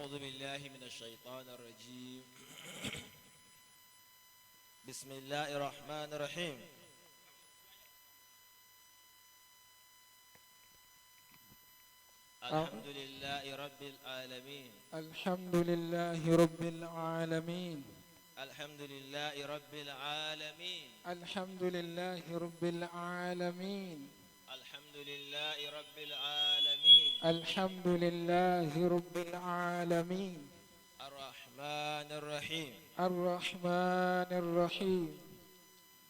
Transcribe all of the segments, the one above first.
أعوذ بالله من الشيطان الرجيم. بسم الله الرحمن الرحيم. الحمد لله رب العالمين. الحمد لله رب العالمين. الحمد لله رب العالمين. الحمد لله رب العالمين. الحمد لله رب العالمين. الحمد لله رب العالمين. الرحمن الرحيم. الرحمن الرحيم.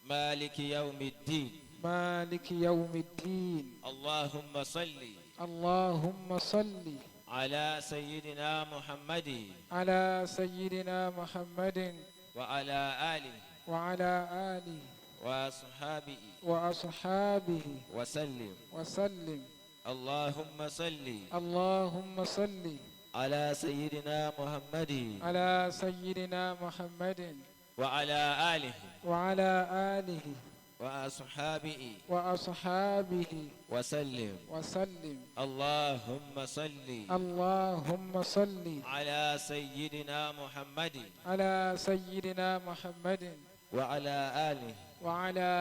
مالك يوم الدين. مالك يوم الدين. اللهم صل. اللهم صل على سيدنا محمد. على سيدنا محمد. وعلى آله. وعلى آله. وأصحابه. وأصحابه. وسلم. وسلم. اللهم صل. اللهم صل على سيدنا محمد. على سيدنا محمد. وعلى آله. وعلى آله. وأصحابه. وأصحابه. وسلم. وسلم. اللهم صل. اللهم صل على سيدنا محمد. على سيدنا محمد. وعلى آله. وعلى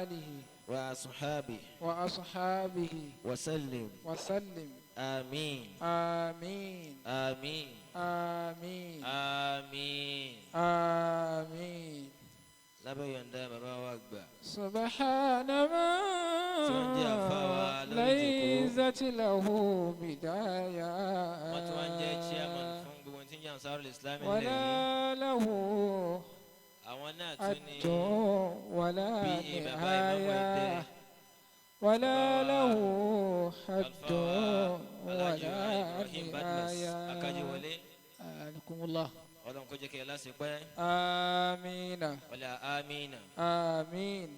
آله. وأصحابه. وأصحابه. وسلم. وسلم. آمين. آمين. آمين. آمين. آمين. آمين. Lábẹ́ yọ̀ǹda bàbá wa gbà. سبحان من ليست له بداية. Wọ́n tún wá ń jẹ́ chairman fún gbogbo tí ń jẹ́ Ansarul Islam ilẹ̀ yìí. ولا له Àwọn náà tún ní حد ولا PA bàbá ìmáàmù Ẹdẹ. نهاية. ولا له حد Alfa wa Alhaji ولا Ibrahim Badmus نهاية. Akájẹwọlé. أنكم الله. Ọlọ́run kó jẹ́ kí ẹ láṣepẹ́. آمين. Wala amina. آمين.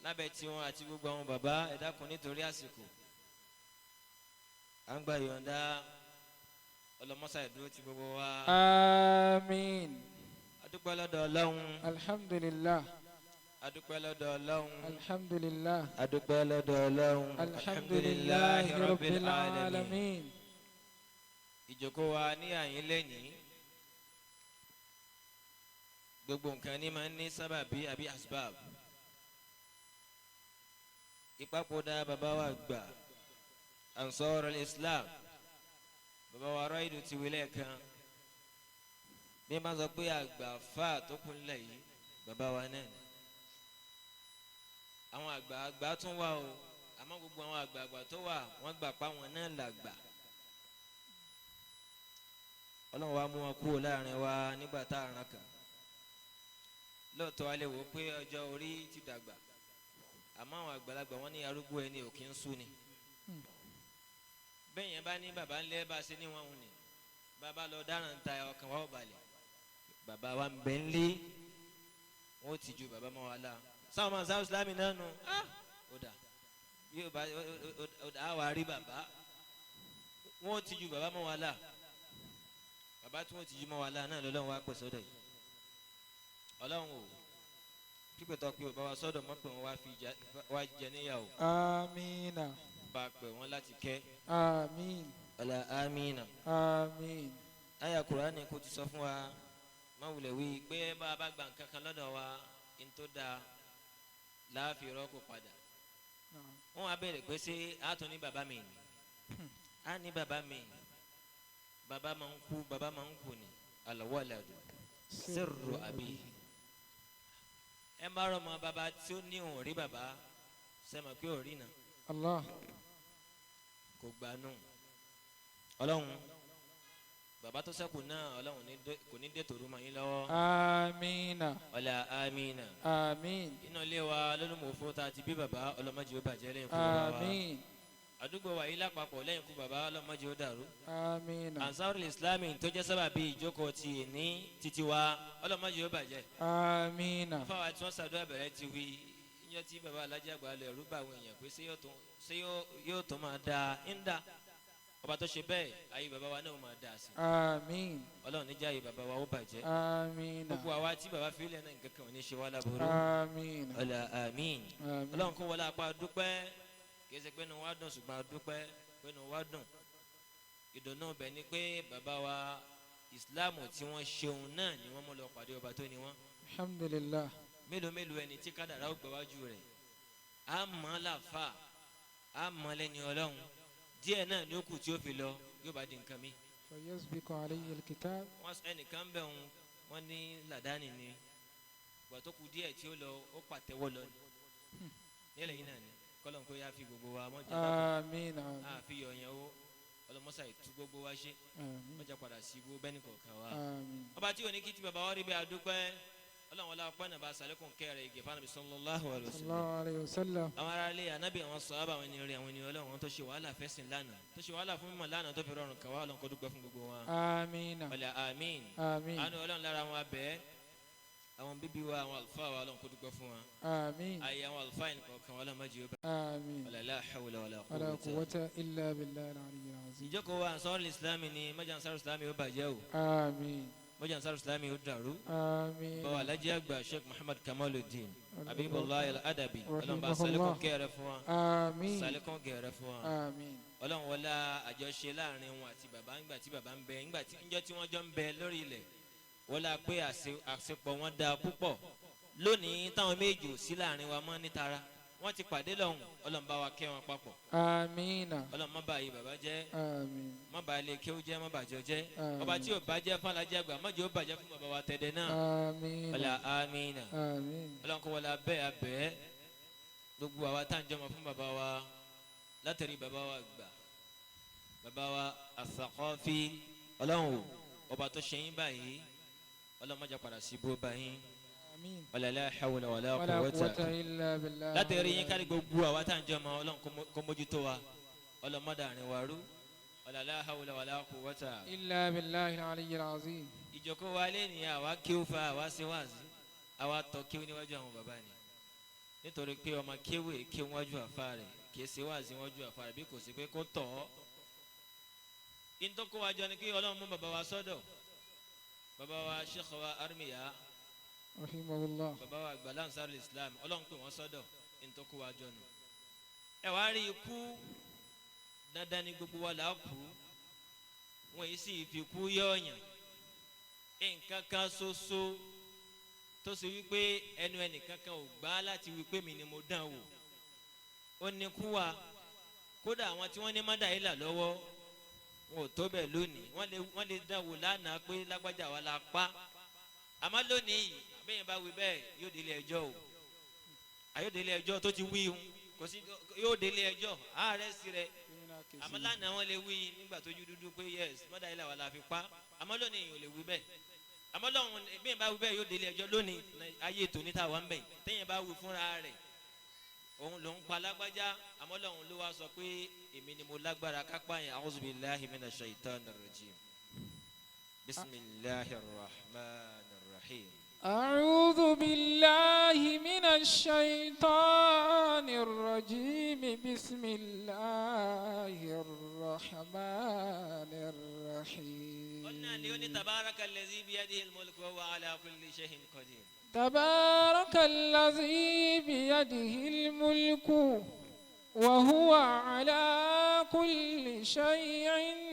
Lábẹ́ tiwọn àti gbogbo àwọn bàbá ẹ dákun nítorí àsìkò. À ń gba ìyọ̀ǹda ọlọ́mọ́sá ìdúró ti gbogbo wa. آمين. A dúpẹ́ lọ́dọ̀ Ọlọ́run. الحمد لله. A dúpẹ́ lọ́dọ̀ Ọlọ́run. الحمد لله. A dúpẹ́ lọ́dọ̀ Ọlọ́run. الحمد لله رب العالمين. Ìjókòó wa ní àyín lẹ́yìn. Gbogbo nǹkan ní máa ń ní sábàbí àbí asbab. Ìpapòdà bàbá wa gbà Ansarul Islam. Bàbá wa Rọ́ìdù ti wílẹ̀ kan. Bí máa sọ pé àgbà fà tó kúnlẹ̀ yìí, bàbá wa náà ni. Àwọn àgbà àgbà tún wà o, àmọ́ gbogbo àwọn àgbà àgbà tó wà, wọ́n gbà pa wọn náà làgbà. Ọlọ́run wa mú wọn kúrò láàrin wa nígbà tá a ràn kàn. Lóòótọ́ a lè wò ó pé ọjọ́ orí ti dàgbà, àmọ́ àwọn àgbàlagbà wọn ní arúgbó ẹni ò kí ń sú ni. Bẹ́ẹ̀ yẹn bá ní bàbá ńlẹ́ bá ṣe ní wọn ò ní, bàbá lọ dáràn ta ọkàn wa ò balẹ̀. Bàbá wa ń bẹ ńlé, wọn ò ti ju bàbá mọ́ wa la. Sáwọn máa sáwọn Ìsìlámù náà nù, ó dà yóò bá ó dà á wà rí bàbá, wọn ò ti ju bàbá mọ́ wa la. Bàbá tí wọn ò ti ju mọ́ wa la náà lọ́lọ́run wa pèsè ọ̀dọ̀ yìí. Ọlọ́run o, pípẹ́ tó pé bàbá wa sọ́dọ̀ mọ́ pé wọ́n wá fi wá jẹ níyàwó. Amina. Bá a pè wọ́n láti kẹ́. Àmín. Ọ̀la amina. Àmín. Àyà Kùránì kò ti sọ fún wa, má wulẹ̀ wí pé bá a bá gba nǹkan kan lọ́dọ̀ wa, n tó da láàfin rọ́kò padà. Wọ́n wá bẹ̀rẹ̀ pé ṣé a tún ní bàbá mi ni? A ní bàbá mi. Bàbá máa ń kú, bàbá máa ń kú ni. Al-waladu sirru abihi. Ẹ má rọ̀ mọ́ bàbá tí ó ní òun rí bàbá, sẹ́mi pé ò rí náà. Allah. Kò gbanú. Ọlọ́run bàbá tó ṣẹ́kù náà Ọlọ́run kò ní dètò rúmọ yín lọ́wọ́. Amina. Ọlá amina. Àmín. Inú ilé wa lólùmọ̀ọ́fọ́ tá a ti bí bàbá ọlọ́mọdé ó bàjẹ́ lẹ́yìn ikú bàbá wa. Àmín. Àdúgbò wa yìí lápapọ̀ lẹ́yìn ikú bàbá ọlọ́mọdé ó dàrú. Amina. Ansarul Islami tó jẹ́ sábàbí ìjókòó ti ní títí wa ọlọ́mọdé ó bàjẹ́. Amina. Fáwa tí wọ́n ṣàdúrà bẹ̀rẹ̀ ti wí yíyan tí bàbá alájà àgbà lọ ẹ̀rú bá àwọn èèyàn pé ṣé yóò tó máa dáa ń dá ọba tó ṣe bẹ́ẹ̀ ayé bàbá wa náà máa dáa sí. Àmín. Ọlọ́run níjà ayé bàbá wa ó bàjẹ́. Àmín. Gbogbo àwa tí bàbá fílẹ̀ náà nǹkan kan ò ní ṣe wá láburú. Àmín. Ọlá àmín. Àmín. Ọlọ́run kó wọlé apá dúpẹ́ kì í ṣe pé inú wa dùn ṣùgbọ́n a dúpẹ́ pé inú wa dùn. Ìdùnnú bẹ̀ ni pé bàbá wa Ìsìláàmù tí wọ́n ṣeun náà ni wọ́n mú lọ pàdé ọba tó ní wọ́n. Alhamdulillah. Mélòó mélòó ẹni tí kádàrá ó gbàwájú rẹ̀, á mọ̀ ọ́ làfà, á mọ̀ ọ́ lẹ́ni Ọlọ́run, díẹ̀ náà ni ó kù tí ó fi lọ, yóò bá di nǹkan mi. فيسبق عليه الكتاب. Wọ́n ẹnìkan bẹ̀ ń wọ́n ní làdáni ni, ìgbà tó kù díẹ̀ tí ó lọ, ó pàtẹ́wọ́ lọ ni nílẹ̀ yìí náà ni. Kọ́lọ́n kó yá fi gbogbo wa mọ́jà dákun. آمين. آمين. Á fi yọ̀ yẹn o, ọlọ́mọ́sà ìtú gbogbo wa ṣe. آمين. Mọ́jà padà sí ibú bẹ́ẹ̀ nìkọ̀ọ̀kan wa. آمين. Ọba tí òní kí ti bàbá wa rí bẹ́ẹ̀, adúpẹ́. Ọlọ́run wọlé apá nàbà sàlékún kẹrẹ ìgè fún Ànábì sallallahu alaihi صلى wasallam. الله عليه وسلم. Àwọn ará ilé ànábì, àwọn sàhábà, àwọn ènìyàn rẹ̀, àwọn ènìyàn Ọlọ́run, àwọn tó ṣe wàhálà fẹ́sìn lánàá, tó ṣe wàhálà fún mímọ̀ lánàá, tó fi rọrùn kàwá, Ọlọ́run kó dúpẹ́ fún gbogbo wọn. آمين. Ọ̀là àmín. آمين. Àánú Ọlọ́run lára wọn abẹ́ àwọn bíbí wa, àwọn àlùfáà wa, Ọlọ́run kó dúpẹ́ fún wa. آمين. Ayé àwọn àlùfáà yìí kọ̀ọ̀kan, Ọlọ́run má jẹ́ ó bá. آمين. Ọ̀là la hawla wala ولا quwwata. قوة إلا بالله العلي العظيم. Ìjókòó wa Ansarul Islami ni, mọ́jà Ansarul Islami ó bàjẹ́ o. آمين. Mọ́jà Ansarul Islami ó dàrú. آمين. Báwa Alhaji àgbà Sheikh Muhammad Kamaluddin Habibullah Al-Adabi, Ọlọ́run bá Rahimahullah. sàlékún kẹrẹ fún wa. آمين. Sàlékún kẹrẹ fún wa. آمين. Ọlọ́run wọlá àjọṣe láàrin wọn àti bàbá ńgbà tí bàbá ń bẹ, ńgbà tí ńjọ́ tí wọ́n jọ ń bẹ lórí ilẹ̀, wọlá pé àṣepọ̀ wọn dáa púpọ̀. Lónìí táwọn méjì ò sí láàrin wa mọ́ nítara, wọ́n ti pàdé lọ́hùn, Ọlọ́run bá wa kẹ́ wọn papọ̀. آمين. Ọlọ́run má bàa yí bàbá jẹ́. آمين. Má bàa ilé kéwú jẹ́, má bàjọ́ jẹ́. Àmín. Ọba tí ò bá jẹ́ fún alájẹ́ àgbà, má jẹ́ ó bàjẹ́ fún bàbá wa tẹ̀dẹ̀ náà. آمين. Ọlá àmín. آمين. Ọlọ́run kó wọlé abẹ́ abẹ́ gbogbo àwa tá à ń jọmọ fún bàbá wa, látẹ̀rí bàbá wa gbà, bàbá wa As-Saqafi, Ọlọ́run o, ọba tó ṣe yín báyìí, Ọlọ́run má jẹ́ padà sí bó báyìí. آمين. Wala la hawla wala ولا quwwata. قوة إلا بالله. Látẹ̀rí yín kárí gbogbo àwa tá à ń jọmọ, Ọlọ́run kó mójútó wa, Ọlọ́run má dàrin wa rú. Wala la hawla wala quwwata. إلا بالله العلي العظيم. Ìjókòó wa lé ní, àwa kí ó fa, àwa ṣe wáàzí, àwa tọ́ kí ó níwájú àwọn bàbá ni, nítorí pé ọmọ kéwé kí wájú àfa rẹ̀ kì í ṣe wáàzí wájú àfa rẹ̀ bí kò sí pé kó tọ̀ ọ́. Ìtọ́kọ̀ wa jọ ni kí Ọlọ́run mú bàbá wa sọ́dọ̀, bàbá wa Sheikh wa Armiya, رحمه الله. Bàbá wa àgbà Ansarul Islam, Ọlọ́run pè wọ́n sọ́dọ̀. Ìtọ́kọ̀ wa jọ nù. Ẹ wá rí ikú, dandan ni, gbogbo wa là á kú, wọn yìí sì fi kú yọ̀ọ̀yàn. Nǹkan kan ṣoṣo tó ṣe wípé ẹnu ẹnìkan kan ò gbà láti wípé mi ni mo dán wò, ó ní kú wa. Kódà àwọn tí wọ́n ní mọ́dà yìí là lọ́wọ́, wọn ò tó bẹ́ẹ̀ lónìí. Wọ́n lè dán wò lánàá pé lágbájá wa la pa, àmọ́ lónìí yìí, àbẹ́yẹn bá wí bẹ́ẹ̀, yóò délé ẹjọ́ o, àyódélé ẹjọ́ tó ti wí hun kò sí, yóò délé ẹjọ́ ààrẹ sí rẹ. Àmọ́ lánàá wọ́n lè wí nígbà tójú dúdú pé yes, mọ́dà yìí là wà la fi pa, àmọ́ lónìí èèyàn ò lè wí bẹ́ẹ̀. Àmọ́ lọ́hùn bí yẹn bá wí bẹ́ẹ̀, yóò délé ẹjọ́ lónìí. Ayé tòní tá a wà ń bẹ̀, téèyàn bá wí fúnra rẹ̀ òun ló ń pa lágbájá, àmọ́ lọ́hùn ló wá sọ pé èmi ni mo lágbára kápá yẹn. A'udhu billahi minash shaitanir rajim, bismillahir rahmanir rahim. أعوذ بالله من الشيطان الرجيم، بسم الله الرحمن الرحيم. قلنا ليوني تبارك الذي بيده الملك وهو على كل شيء قدير. تبارك الذي بيده الملك وهو على كل شيء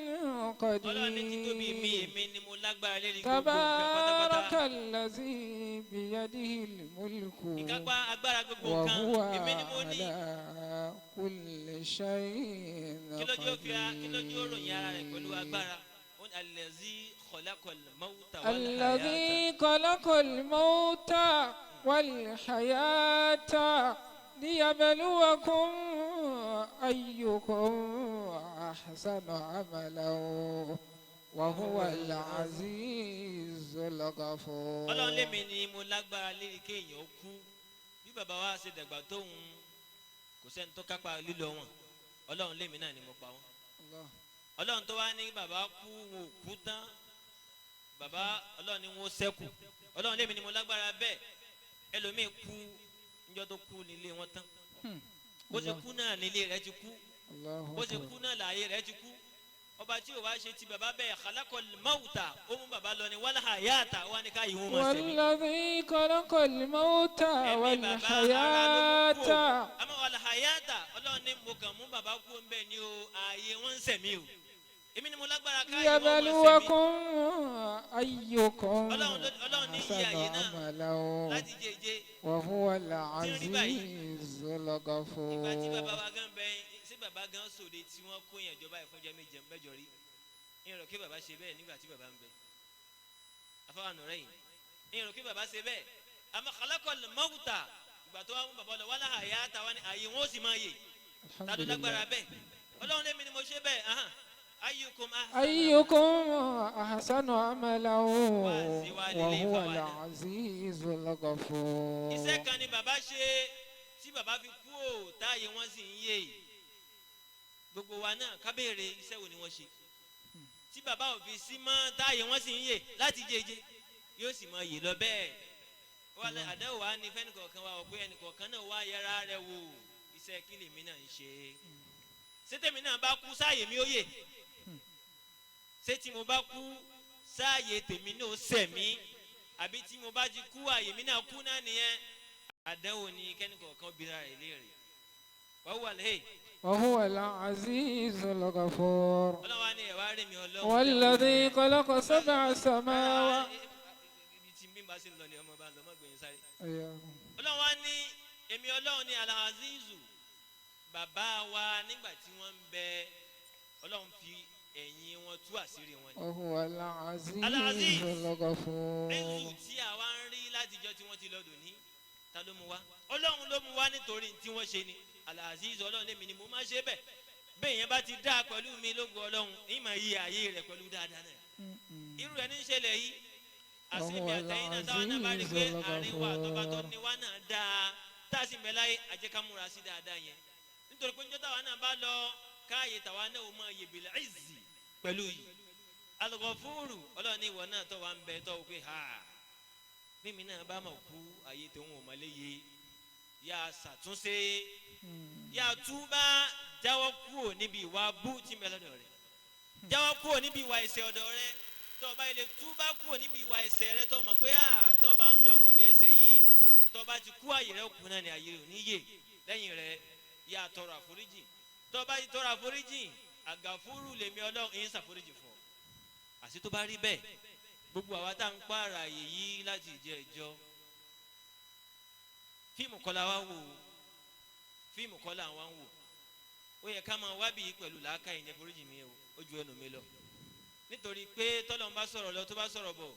Ọlọ́run ní títóbi mi, قدير. èmi ni mo lágbára lérí gbogbo nǹkan pátápátá. تبارك الذي بيده الملك Ìkápá agbára gbogbo nǹkan, وهو èmi ni mo ní. على كل شيء Kí lójú ó fi kí lójú ó ròyìn ara rẹ̀ pẹ̀lú قدير. agbára? Ó ní allazi khalaqal mawta wal hayata. الذي خلق الموت والحياة ليبلوكم أيكم أحسن عملا وهو العزيز الغفور. Ọlọ́run lémi ni mo lágbára lérí kéèyàn ó kú. Bí bàbá wa ṣe dàgbà tóun, kò sẹ́ni tó kápá lílọ wọn. Ọlọ́run lémi náà ni mo pa wọn. الله. Ọlọ́run tó wá ní bàbá kú, wọn ò kú tán, bàbá Ọlọ́run ni wọn ó ṣẹ́kù. Ọlọ́run lémi ni mo lágbára bẹ́ẹ̀. Ẹlòmíì kú, níjọ́ tó kú nílé wọn tán. Bó ṣe kú náà nílé rẹ̀ ti kú. الله Bó ṣe أكبر. kú náà láàyè rẹ̀ ti kú. Ọba tí o wá ṣe ti bàbá bẹ́ẹ̀, khalaqal mawta, ó mú bàbá lọ ní, wal hayata, ó wá ní ká ìhun máa sẹ̀mí. والذي خلق الموت Ẹ̀mí bàbá ara ló mú kú o. والحياة. Àmọ́ wal hayata, Ọlọ́run ní mo kàn mú bàbá kú ń bẹ́ẹ̀ ni o, ààyè wọn ń sẹ̀mí o, èmi ni mo lágbára ká ìhun máa sẹ̀mí. ليبلوكم أيكم Ọlọ́run ní iye أحسن àyè náà عملا láti jẹjẹ وهو Tí ń rí báyìí. العزيز Ìgbà tí bàbá الغفور. wa gan bẹ, ṣé bàbá gan sòde tí wọ́n kó yẹn jọba ìfúnjẹ méje mẹ́jọ rí? Ìrò kí bàbá ṣe bẹ́ẹ̀ nígbà tí bàbá ń bẹ afáwọn ọ̀rẹ́ yìí, ìrò kí bàbá ṣe bẹ́ẹ̀. Àmọ́ khalaqal mauta, ìgbà tó wá mú bàbá lọ wala hayata wa ni àyè wọn ó sì máa yè. الحمد Ta ló lágbára لله. bẹ́ẹ̀? Ọlọ́run lèmi ni mo ṣe bẹ́ẹ̀. Ahan. Ayyukum ahsanu. أيكم أحسن عملا وهو فوانا. العزيز الغفور. Iṣẹ́ kan ni bàbá ṣe tí bàbá fi kú ò táàyè wọ́n sì ń yè. Gbogbo wa náà ká béèrè iṣẹ́ wo ni wọ́n ṣe tí bàbá ò fi sí mọ́ táàyè wọ́n sì ń yè láti jẹjẹ, yóò sì máa yè lọ bẹ́ẹ̀. Wọ́n àdáwò wa ní fẹ́nìkọ̀ọ̀kan wa ò pé ẹnìkọ̀ọ̀kan náà wá yẹra rẹ̀ wò, iṣẹ́ kí lèmi náà ń ṣe? Ṣé tèmi náà bá kú sáàyè mi ó yè? Ṣé tí mo bá kú sáàyè tèmi náà ó sẹ̀mí? Àbí tí mo bá ti kú àyè mi náà kú náà nìyẹn? Àdánwò ni kẹ́nìkọ̀ọ̀kan bíra rẹ̀ léèrè. Wọ́n wà lẹ́yìn. وهو العزيز الغفور. Ọlọ́wà ni ẹ̀wá rẹ̀ mi Ọlọ́run. والذي خلق سبع سماوات. Ibi tí bí n bá ṣe lọ ni ọmọ bá ń lọ, mọ́ gbẹ̀yìn sáré. أيوه. Ọlọ́wà ní èmi Ọlọ́run ní Al-Azizu. Bàbá wa nígbà tí wọ́n ń bẹ, Ọlọ́run fi ẹ̀yìn wọn tú àṣírí wọn ni. وهو العزيز العزيز. الغفور. Ẹ̀zù tí àwa ń rí látijọ́ tí wọ́n ti lọ́dọ̀ ní, ta ló mú wa? Ọlọ́run ló mú wa nítorí tí wọ́n ṣe ni. Al-Aziz, Ọlọ́run lèmi ni mo máa ṣe bẹ́ẹ̀. Bẹ́ẹ̀ yẹn bá ti dá pẹ̀lú mi lógo Ọlọ́run, ìmọ̀ yí ayé rẹ̀ pẹ̀lú dáadáa náà. Irú rẹ̀ ní í ṣẹlẹ̀ yìí. Àṣìmí àtẹ̀yìn náà táwọn náà bá rí pé àárín wa àtọ́ba tó ní wa náà dáa, tá a sì ń bẹ láyé, àjẹ́ ká múra sí dáadáa yẹn. Nítorí pé níjọ́ táwa náà bá lọ, káàyè tàwa náà ó máa yèbìlẹ̀ ìzì pẹ̀lú yìí. Al-Ghafuru, Ọlọ́run ní ìwọ náà tó wà ń bẹ tó wò pé ha mímí náà bá mọ̀ kú àyè tó ń wò mọ́ léye, yà á ṣàtúnṣe, yà á túbá, jáwọ́ kúrò níbi ìwà bú tí ń bẹ lọ́dọ̀ rẹ̀, jáwọ́ kúrò níbi ìwà ẹ̀ṣẹ̀ ọ̀dọ̀ rẹ̀. Tó o bá ilé túbá kúrò níbi ìwà ẹ̀ṣẹ̀ rẹ̀, tó o mọ̀ pé à tó o bá ń lọ pẹ̀lú ẹ̀ṣẹ̀ yìí, tó o bá ti kú àyè rẹ̀ kú náà ni àyè rẹ̀ ò ní yè lẹ́yìn rẹ̀, yà á tọrọ àforíjì. Tó o bá ti tọrọ àforíjì, àgàfúrú lèmi Ọlọ́run ń ṣàforíjì fún ọ. Àti tó bá rí bẹ́ẹ̀, gbogbo àwa tá à ń pààrà àyè yìí láti ìjẹ ìjọ, fíìmù kọ́ la wá wò ó, fíìmù kọ́ la wá ń wò. Ó yẹ ká máa wábì yìí pẹ̀lú làákàyè yẹn. Foríjì mi o, ó ju ẹnu mi lọ, nítorí pé tọ́lọ́run bá sọ̀rọ̀ lọ, tó bá sọ̀rọ̀ bọ̀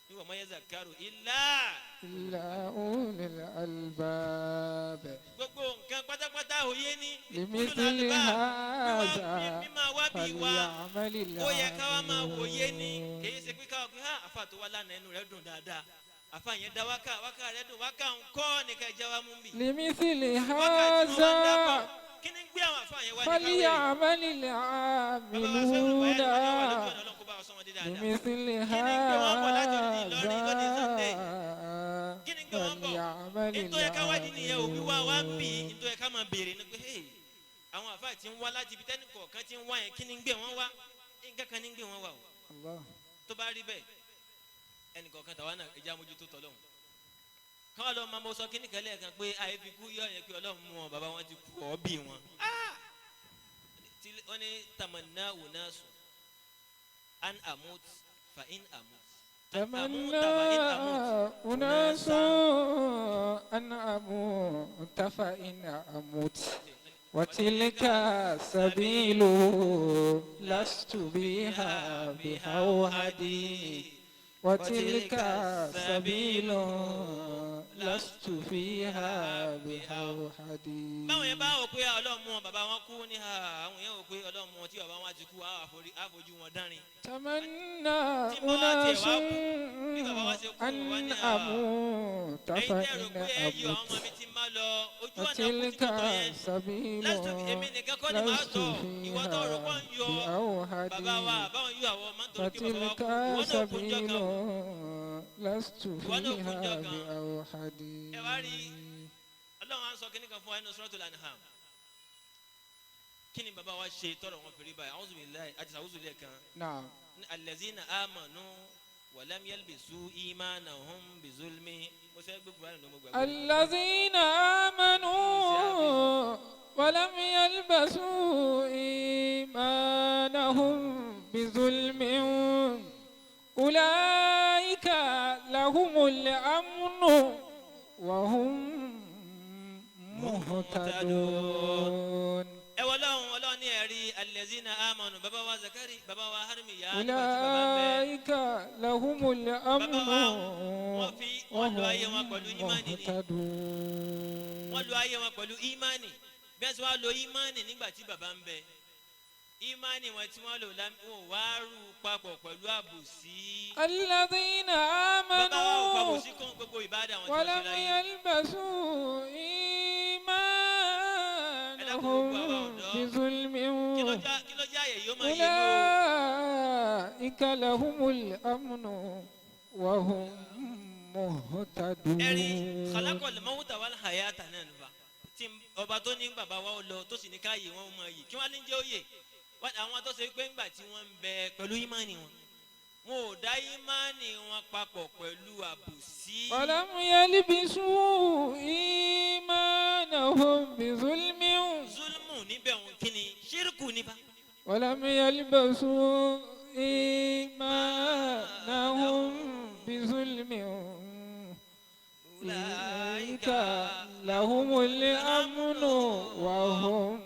níwọ̀n mọ́ yẹ́zàkárò ilá إلا أولي الألباب. Gbogbo nǹkan pátápátá òye ní لمثل هذا mímọ wábì wa فليعمل ó yẹ ká wá máa wòye ní. العاملون. Kì í ṣe pé káwọn pé àfa tó wá lánàá ẹnu rẹ̀ dùn dáadáa, àfa yẹn dá wákà, wákà rẹ̀ dùn, wákà ń kọ́ ní ká ẹ jẹ́ wá mú bì. لمثل Wákà tí wọ́n ń dápọ̀ هذا kí ni ń gbé àwọn àfa yẹn wá ní káwé rè. فليعمل Bàbá wa sọ́yìn العاملون. báyà ni wọ́n wà lójú ọ̀nà, Ọlọ́run kó bá wa sọ wọn dé dáadáa. لمثل Kí ni ń gbé wọn bọ̀ láti òdìdí Ìlọrin lónìí Sunday? هذا Kí ni ń gbé wọn bọ̀? فليعمل Nítorí ẹ ká wádìí nìyẹn o, wíwá wa ń bì í. العاملون. Nítorí ẹ ká máa béèrè ni pé hey, àwọn àfa tí ń wá láti ibi tẹ́nì kọ̀ọ̀kan tí ń wá yẹn, kí ni ń gbé wọn wá? Nǹkan kan ní ń gbé wọn wá o. الله. Tó bá rí bẹ́ẹ̀, ẹnì kọ̀ọ̀kan tàwa náà ẹja mójútó tọ́lọ́hún. Káwọn lọ máa mọ sọ kíní kan lẹ́ẹ̀kan pé àyè fi kú yọ yẹn pé Ọlọ́run mú wọn, bàbá wọn ti kú ọ́ bí wọn. Tí wọ́n ní tamanna unasu an amut fa in amut an amuta fa in amut. تمنى أناس أن أموت فإن أموت وتلك سبيل لست بها بأوهدي وتلك سبيل لست فيها بأوهدي. Báwọn yẹn bá wò pé Ọlọ́run mú wọn, bàbá wọn kú ní ha, àwọn yẹn wò pé Ọlọ́run mú wọn, tí bàbá wọn ti kú àfojú wọn dánrin. تمنى Tí bá wá tiẹ̀ أناس wá kú, bí bàbá wa ṣe kú, wọ́n أن ní à. أموت Ẹ̀yin tẹ́ rò فإن pé ẹ yọ àwọn أموت ọmọ mi ti máa lọ ojú ọ̀nà kú tí mo وتلك tọ̀ yẹn. سبيل Lásìkò èmi nìkan kọ́ ni màá لست tọ̀, ìwọ tó rò pọ̀ فيها ń yọ bàbá wa بأوهدي. àbáwọn yọ àwọn ọmọ nítorí pé bàbá wa فتلك kú, ìwọ náà kú njọ́ سبيل kan o. لست Ìwọ náà kú njọ́ فيها kan. بأوحدي. Ẹ wá rí Ọlọ́run á sọ kíní kan fún wa nínú Suratul An'am. Kí ni bàbá wa ṣe tọrọ wọn fi rí báyìí? A'udhu billahi àti sàwùsù lẹ́ẹ̀kan. نعم. Allazina amanu wa lam yalbisu imanahum bizulmi. Mo ṣe gbé Kùránì ló mo gbàgbé. الذين آمنوا ولم يلبسوا إيمانهم بظلم أولئك الأمن وهم مهتدون. Ẹ wọ Ọlọ́run, Ọlọ́run ní ẹ̀rí alẹ́zínà amanu, bàbá wa Zakari, bàbá wa Harimiya, nígbà tí bàbá ń bẹ. أولئك لهم الأمن Bàbá wa, wọ́n fi wọ́n lo ayé wọn وهم pẹ̀lú ìmánì ni. مهتدون. Wọ́n lo ayé wọn pẹ̀lú ìmánì. Bí wọ́n ti wá lo ìmánì nígbà tí bàbá ń bẹ, ìmánì wọn tí wọ́n lò wọn ò wá rú papọ̀ pẹ̀lú àbòsí. الذين Bàbá wa ò آمنوا fàbòsí kún gbogbo ìbádà wọn tí wọ́n ṣe ولم láyé. يلبسوا إيمانهم بظلم Kí ló jẹ́ àyè yóò máa yé lò? أولئك لهم الأمن وهم مهتدون. Ẹ̀rí khalaqal mawta wal hayata náà nù bá tí ọba tó ní bàbá wa ó lọ, tó sì ní káyè wọn ó máa yè, kí wọ́n á ní jẹ́ òye. Àwọn tó ṣe pé ńgbà tí wọ́n ń bẹ pẹ̀lú ìmánì wọn, wọn ò dá ìmánì wọn papọ̀ pẹ̀lú àbòsí. ولم يلبسوا إيمانهم بظلم. Zulmu níbẹ̀ òun kí ni? Ṣírkù níbà. ولم يلبسوا إيمانهم بظلم أولئك لهم الأمن وهم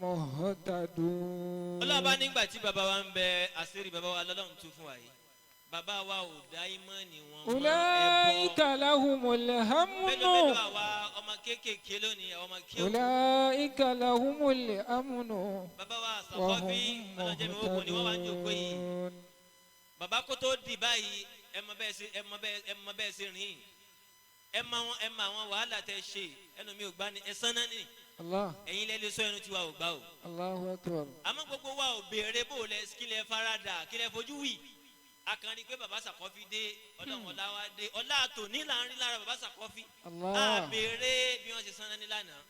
مهتدون. Ọlọ́ba, nígbà tí bàbá wa ń bẹ, àṣírí bàbá wa lọ́lọ́run tún fún wa yìí. Bàbá wa ò dá ìmánì wọn mọ́ ẹbọ. أولئك لهم الأمن. Mélòó mélòó àwa ọmọ kéékèèké lónìí, àwọn ọmọ kéwù. أولئك لهم الأمن Bàbá wa Sàkọ́fí, وهم ọlọ́jẹ́ mi ogun ni wọ́n wá ń jòkó yìí. مهتدون. Bàbá kó tó di báyìí, ẹ mọ bẹ́ẹ̀ ṣe, ẹ mọ bẹ́ẹ̀ ṣe rìn, ẹ mọ àwọn wàhálà tẹ ṣe. Ẹnu mi ò gbá ni ẹ sán náà ni. الله. Ẹ̀yin lẹ lè sọ, ẹnu tiwa ò gbá o. الله أكبر. Àmọ́ gbogbo wa ò béèrè bó lẹ kí lẹ farada, kí lẹ fojú wì. Akànni pé bàbá Sàkọ́fí dé, ọlọ́run ọlá wa dé, ọlá àtòní là ń rí lára bàbá Sàkọ́fí. الله. A béèrè bí wọ́n ṣe sanra ní lánàá,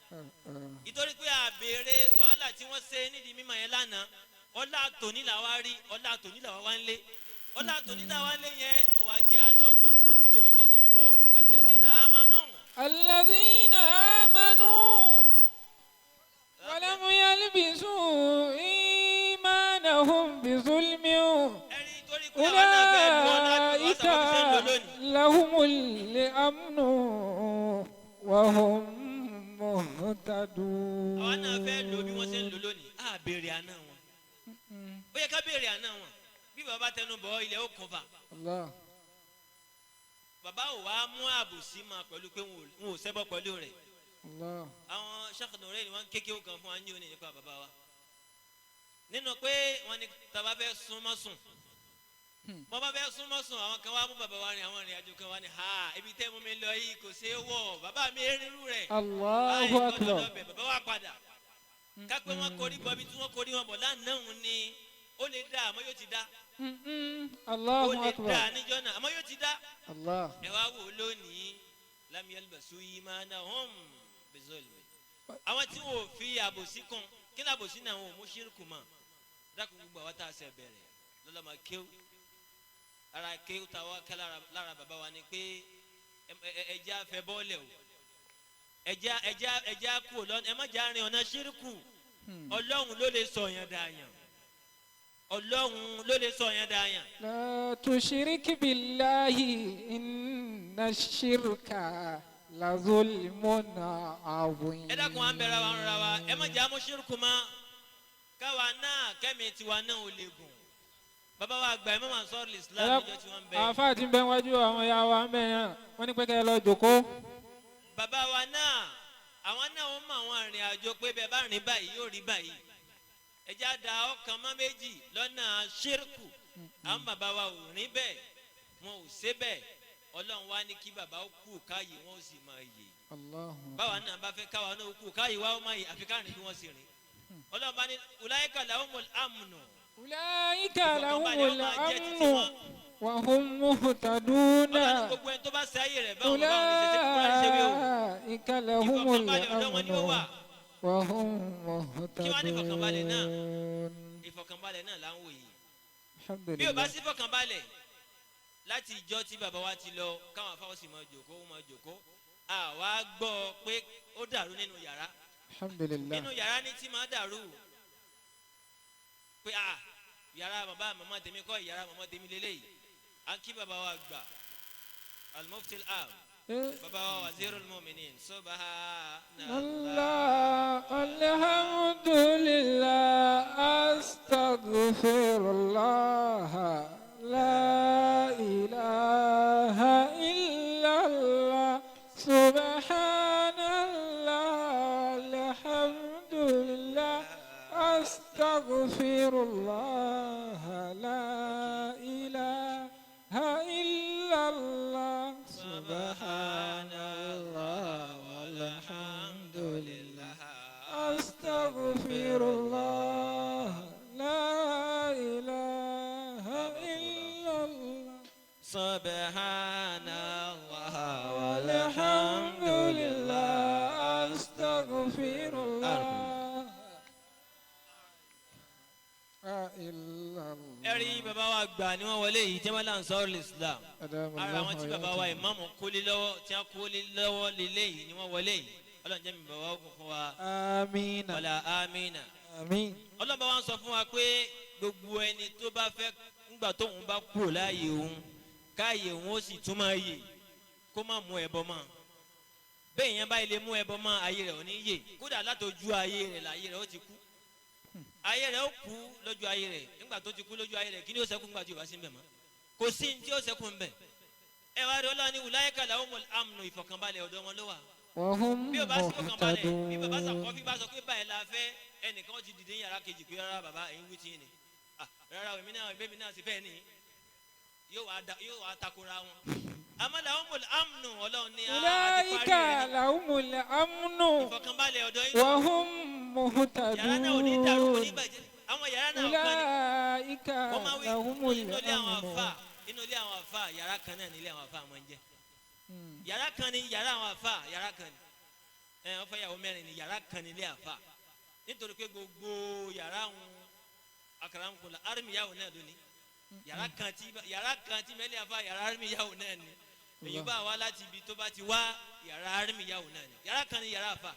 ìtorí pé a béèrè wàhálà tí wọ́n ṣe nídìí mímọ̀ yẹn lánàá. Ọlá àtòní là wá rí, ọlá àtòní là wá wá ń lé, ọlá àtòní là wá ń lé yẹn, ó wá jẹ́ àlọ́ tójú bọ̀ bí tó yẹ ká tójú bọ̀. Alladhina amanu. الذين آمنوا ولم يلبسوا إيمانهم بظلم Ẹni torí pé àwọn náà fẹ́ lu ọlá bí wọ́n أولئك Sàkọ́fí ṣe ń lò lónìí. لهم الأمن وهم مهتدون. Àwọn náà fẹ́ lò bí wọ́n ṣe ń lò lónìí. Á béèrè àná wọn, ó yẹ ká béèrè àná wọn. Bí bàbá tẹnu bọ̀ ilẹ̀ ó kún fa. الله. Bàbá ò wá mú àbòsí máa pẹ̀lú pé wọn ò ṣẹbọ pẹ̀lú rẹ̀. الله. Àwọn Sheikh Nuraini ni wọ́n kékeré kan fún wa ní òní nípa bàbá wa, nínú pé wọ́n ní tàbá fẹ́ súnmọ́ sùn, wọ́n bá fẹ́ súnmọ́ sùn, àwọn kan wá mú bàbá wa rìn àwọn ìrìn àjò kan wá ní ha, ibi tẹ́ mú mi lọ yìí kò ṣeé wọ̀, bàbá mi rírú rẹ̀. الله Báyìí gbọ́dọ̀ أكبر. lọ́bẹ̀, bàbá wa padà kápẹ́ wọn korí bọ̀ bí tí wọ́n korí wọn bọ̀ lánàá òun ni ó lè dá, àmọ́ yóò ti dá. Ó الله lè dá أكبر. níjọ́ náà, àmọ́ yóò ti dá. الله. Ẹ wá wò ó lónìí, lam yalbasu imanahum bizulmi, àwọn tí wọn ò fi àbòsí kún. Kí ni àbòsí náà? Wọn ò mú ṣírùkù mọ́. Dákun, gbogbo àwọn tá a ṣe bẹ̀rẹ̀ lọ́lọ́mọ kéwù, ara kéwù tá a wá kẹ́ lára bàbá wa ni pé ẹjẹ́ afẹ́ bọ́ọ̀lẹ̀ o, ẹjẹ́ kú lọ́nà, ẹ má jẹ́ àárín ọ̀nà ṣírùkù. Ọlọ́run ló lè sọ yẹn dààyàn, Ọlọ́run ló lè sọ yẹn dààyàn. لا تشرك بالله إن الشرك لظلم عظيم. Ẹ dákun, à ń bẹ̀rẹ̀ wa ń ra wa, ẹ má jẹ́ àmú ṣírùkù mọ́, káwa náà kẹ́mi tiwa náà ò lè gùn. Bàbá wa àgbà Imam Ansarul Islam níjọ́ tí wọ́n ń bẹ. Àáfàá tí ń bẹ wájú àwọn ìyá wa ń bẹ yẹn, wọ́n ní pé kẹ́ ẹ lọ jòkó. Bàbá wa náà, àwọn náà ó mọ àwọn ìrìn àjò pé bẹ́ẹ̀ bá rìn báyìí yóò rí báyìí. Ẹ já da ọkàn mọ́ méjì lọ́nà ṣírùkù. Àwọn bàbá wa ò rìn bẹ́ẹ̀, wọn ò ṣe bẹ́ẹ̀. Ọlọ́run wá ní kí bàbá ó kú káyè, wọn ó sì máa yè. Báwa náà bá fẹ́ káwa náà ó kú káyè wa ó máa yè, àfi ká rìn bí wọ́n sì rìn. Ọlọ́run bá ní ulaika lahumul amnu. أولئك لهم Ìfọ̀kànbalẹ̀ ó máa jẹ́ títí الأمن wọn. وهم مهتدون. Ọlọ́run ní gbogbo ẹni tó bá ṣe ayé rẹ̀ báwọn báwọn ní ṣe ṣe kúrò ṣe wí o. أولئك لهم Ìfọ̀kànbalẹ̀ ọ̀dọ̀ wọn ni ó الأمن wà. وهم Kí wá ní ìfọ̀kànbalẹ̀ náà? مهتدون. Ìfọ̀kànbalẹ̀ náà là ń wò yìí. الحمد Bí o bá لله. sí fọkànbalẹ̀ láti ìjọ tí bàbá wa ti lọ, káwọn afáwọn sì máa jòkó, ó máa jòkó, àwa gbọ́ pé ó dàrú nínú yàrá. الحمد لله. Nínú yàrá ní tí máa dàrú pé a yàrá bàbá màmá tèmi kọ́, yàrá màmá tèmi lélẹ́yìí. À ń kí bàbá wa gbà. Al-Mufti al-Am. Bàbá wa Wazirul Mu'minin. Subhanallah. Allah, alhamdulillah, astaghfirullah, la ilaha illallah, subhanallah, alhamdulillah, astaghfirullah, la ilaha illallah, subhanallah, walhamdulillah, astaghfirullah, la ilaha illallah. Subhanallah Alhamdulillah, astaghfirullah. Ẹ̀rí bàbá wa gbà ni wọ́n wọlé yìí tí wọ́n là ń sọ̀rọ̀ Islam. Ara wọn tí bàbá wa ìmáàmù kólé lọ́wọ́ tí wọ́n kólé lọ́wọ́ lélẹ̀ yìí ni wọ́n wọlé yìí. Ọlọ́run jẹ́ mi bàbá wa kún fún wa. Amina. Wàlà amina. Amin. Ọlọ́run bá wa ń sọ fún wa pé gbogbo ẹni tó bá fẹ́ ńgbà tóun bá kúrò láàyè òun káàyè òun ó sì tún máa yè kó má mú ẹbọ mọ́. Bẹ́ẹ̀ yẹn báyìí lè mú ẹbọ mọ́ ayé rẹ̀ ò ní yè kódà látọjú ayé rẹ̀ láyé rẹ̀ ó ti kú. Ayé rẹ̀ ó kú lójú ayé rẹ̀ nígbà tó ti kú lójú ayé rẹ̀ kí ni ó ṣẹ́kù ńgbà tí ò bá sí ń bẹ̀ mọ́? Kò sí ní tí ó ṣẹ́kù ń bẹ̀. Ẹ wá rí Ọlọ́run ní wùláyíkà làwọn amnu ìfọ̀kànbalẹ̀ ọ̀dọ̀ wọn ló wà. Wahum Bí o bá sí fọkànbalẹ̀ bí bàbá muhtadun. Sàkọ́fí bá sọ pé báyìí la fẹ́ ẹnìkan ti dìde ní yàrá kejì pé rárá bàbá ẹ̀yin wí tiyín ni. Rárá èmi náà ẹ̀mí náà sì fẹ́ ni yóò wá takora wọn. Àmọ́ làwọn mọ̀ amnu Ọlọ́run ní àti parí Ulaika rẹ̀ ní lahumul amnu ìfọ̀kànbalẹ̀ ọ̀dọ̀ yín. wahum Yàrá náà ò ní dàrú kò ní muhtadun. bàjẹ́. Àwọn yàrá náà kan ní Ulaika wọ́n máa wí lahumul inú ilé àwọn amnu. àfà inú ilé àwọn àfà yàrá kan náà ní ilé àwọn àfà máa ń jẹ́. Yàrá kan ní yàrá àwọn àfà yàrá kan ní ẹ wọ́n fẹ́ yàwó mẹ́rin ní yàrá kan ní ilé àfà nítorí pé gbogbo yàrá àwọn akarankula arimiyawo náà lónìí yàrá kan tí mẹ́lẹ́ àfà yàrá arimiyawo náà ni èyí bá wá láti ibi tó bá ti wá yàrá arimiyawo náà ni yàrá kan ní yàrá àfà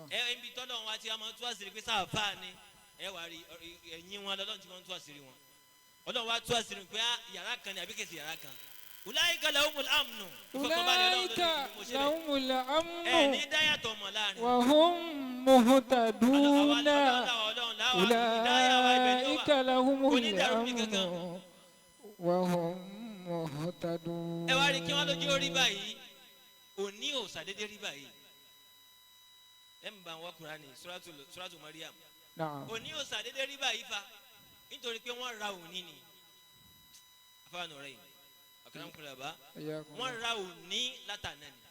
ẹ ibi tọ́lọ̀ wọn àti àmọ́ tú àṣírí pé sáàfà ni ẹ wà rí ẹ̀yìn wọn lọ́lọ́run ti máa ń tú àṣírí wọn Ọlọ́run wa tú àṣírí pé yàrá kan ni àbí kèsì yàrá kan. Ulaika lahumul amnu. Ulaika lahumul amnu. Ẹ ní dáyàtọ̀ mọ̀ láàrin. Wahum muhtaduna. Ulaika lahumul amnu. Wahum muhtadun. Ẹ wá rí kí wọ́n lójú orí báyìí òní ò sàdédé rí báyìí. Ẹ ń bá wọn Kùránì Suratu Maryam. Òní ò sàdédé rí báyìí fa nítorí pé wọ́n ra òní ni. Afáànù rẹ̀ yìí akaramukulaba wọ́n ra òní látàná ni.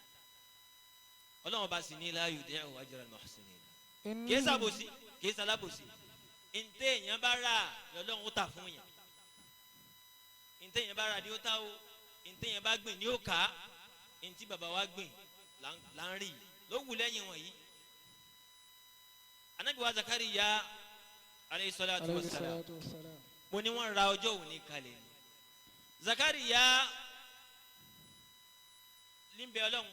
Ọlọ́run bá sì ní la yudi'u ajra al-muhsinin. Kìí sàbòsí kìí sàlábòsí. Ntẹ èèyàn bá rà lọ́lọ́run ó tà fún yàn. Ntẹ èèyàn bá rà ni ó tà o. Ntẹ èèyàn bá gbìn ni ó kà á. Ntí bàbá wa gbìn là ń rí ló wù lẹ́yìn wọ̀nyí. Ànábì wa Zakariya alayhi salatu wa salam mo ní wọ́n ra ọjọ́ òní kalẹ̀ ni. Zakariya níbẹ̀ Ọlọ́run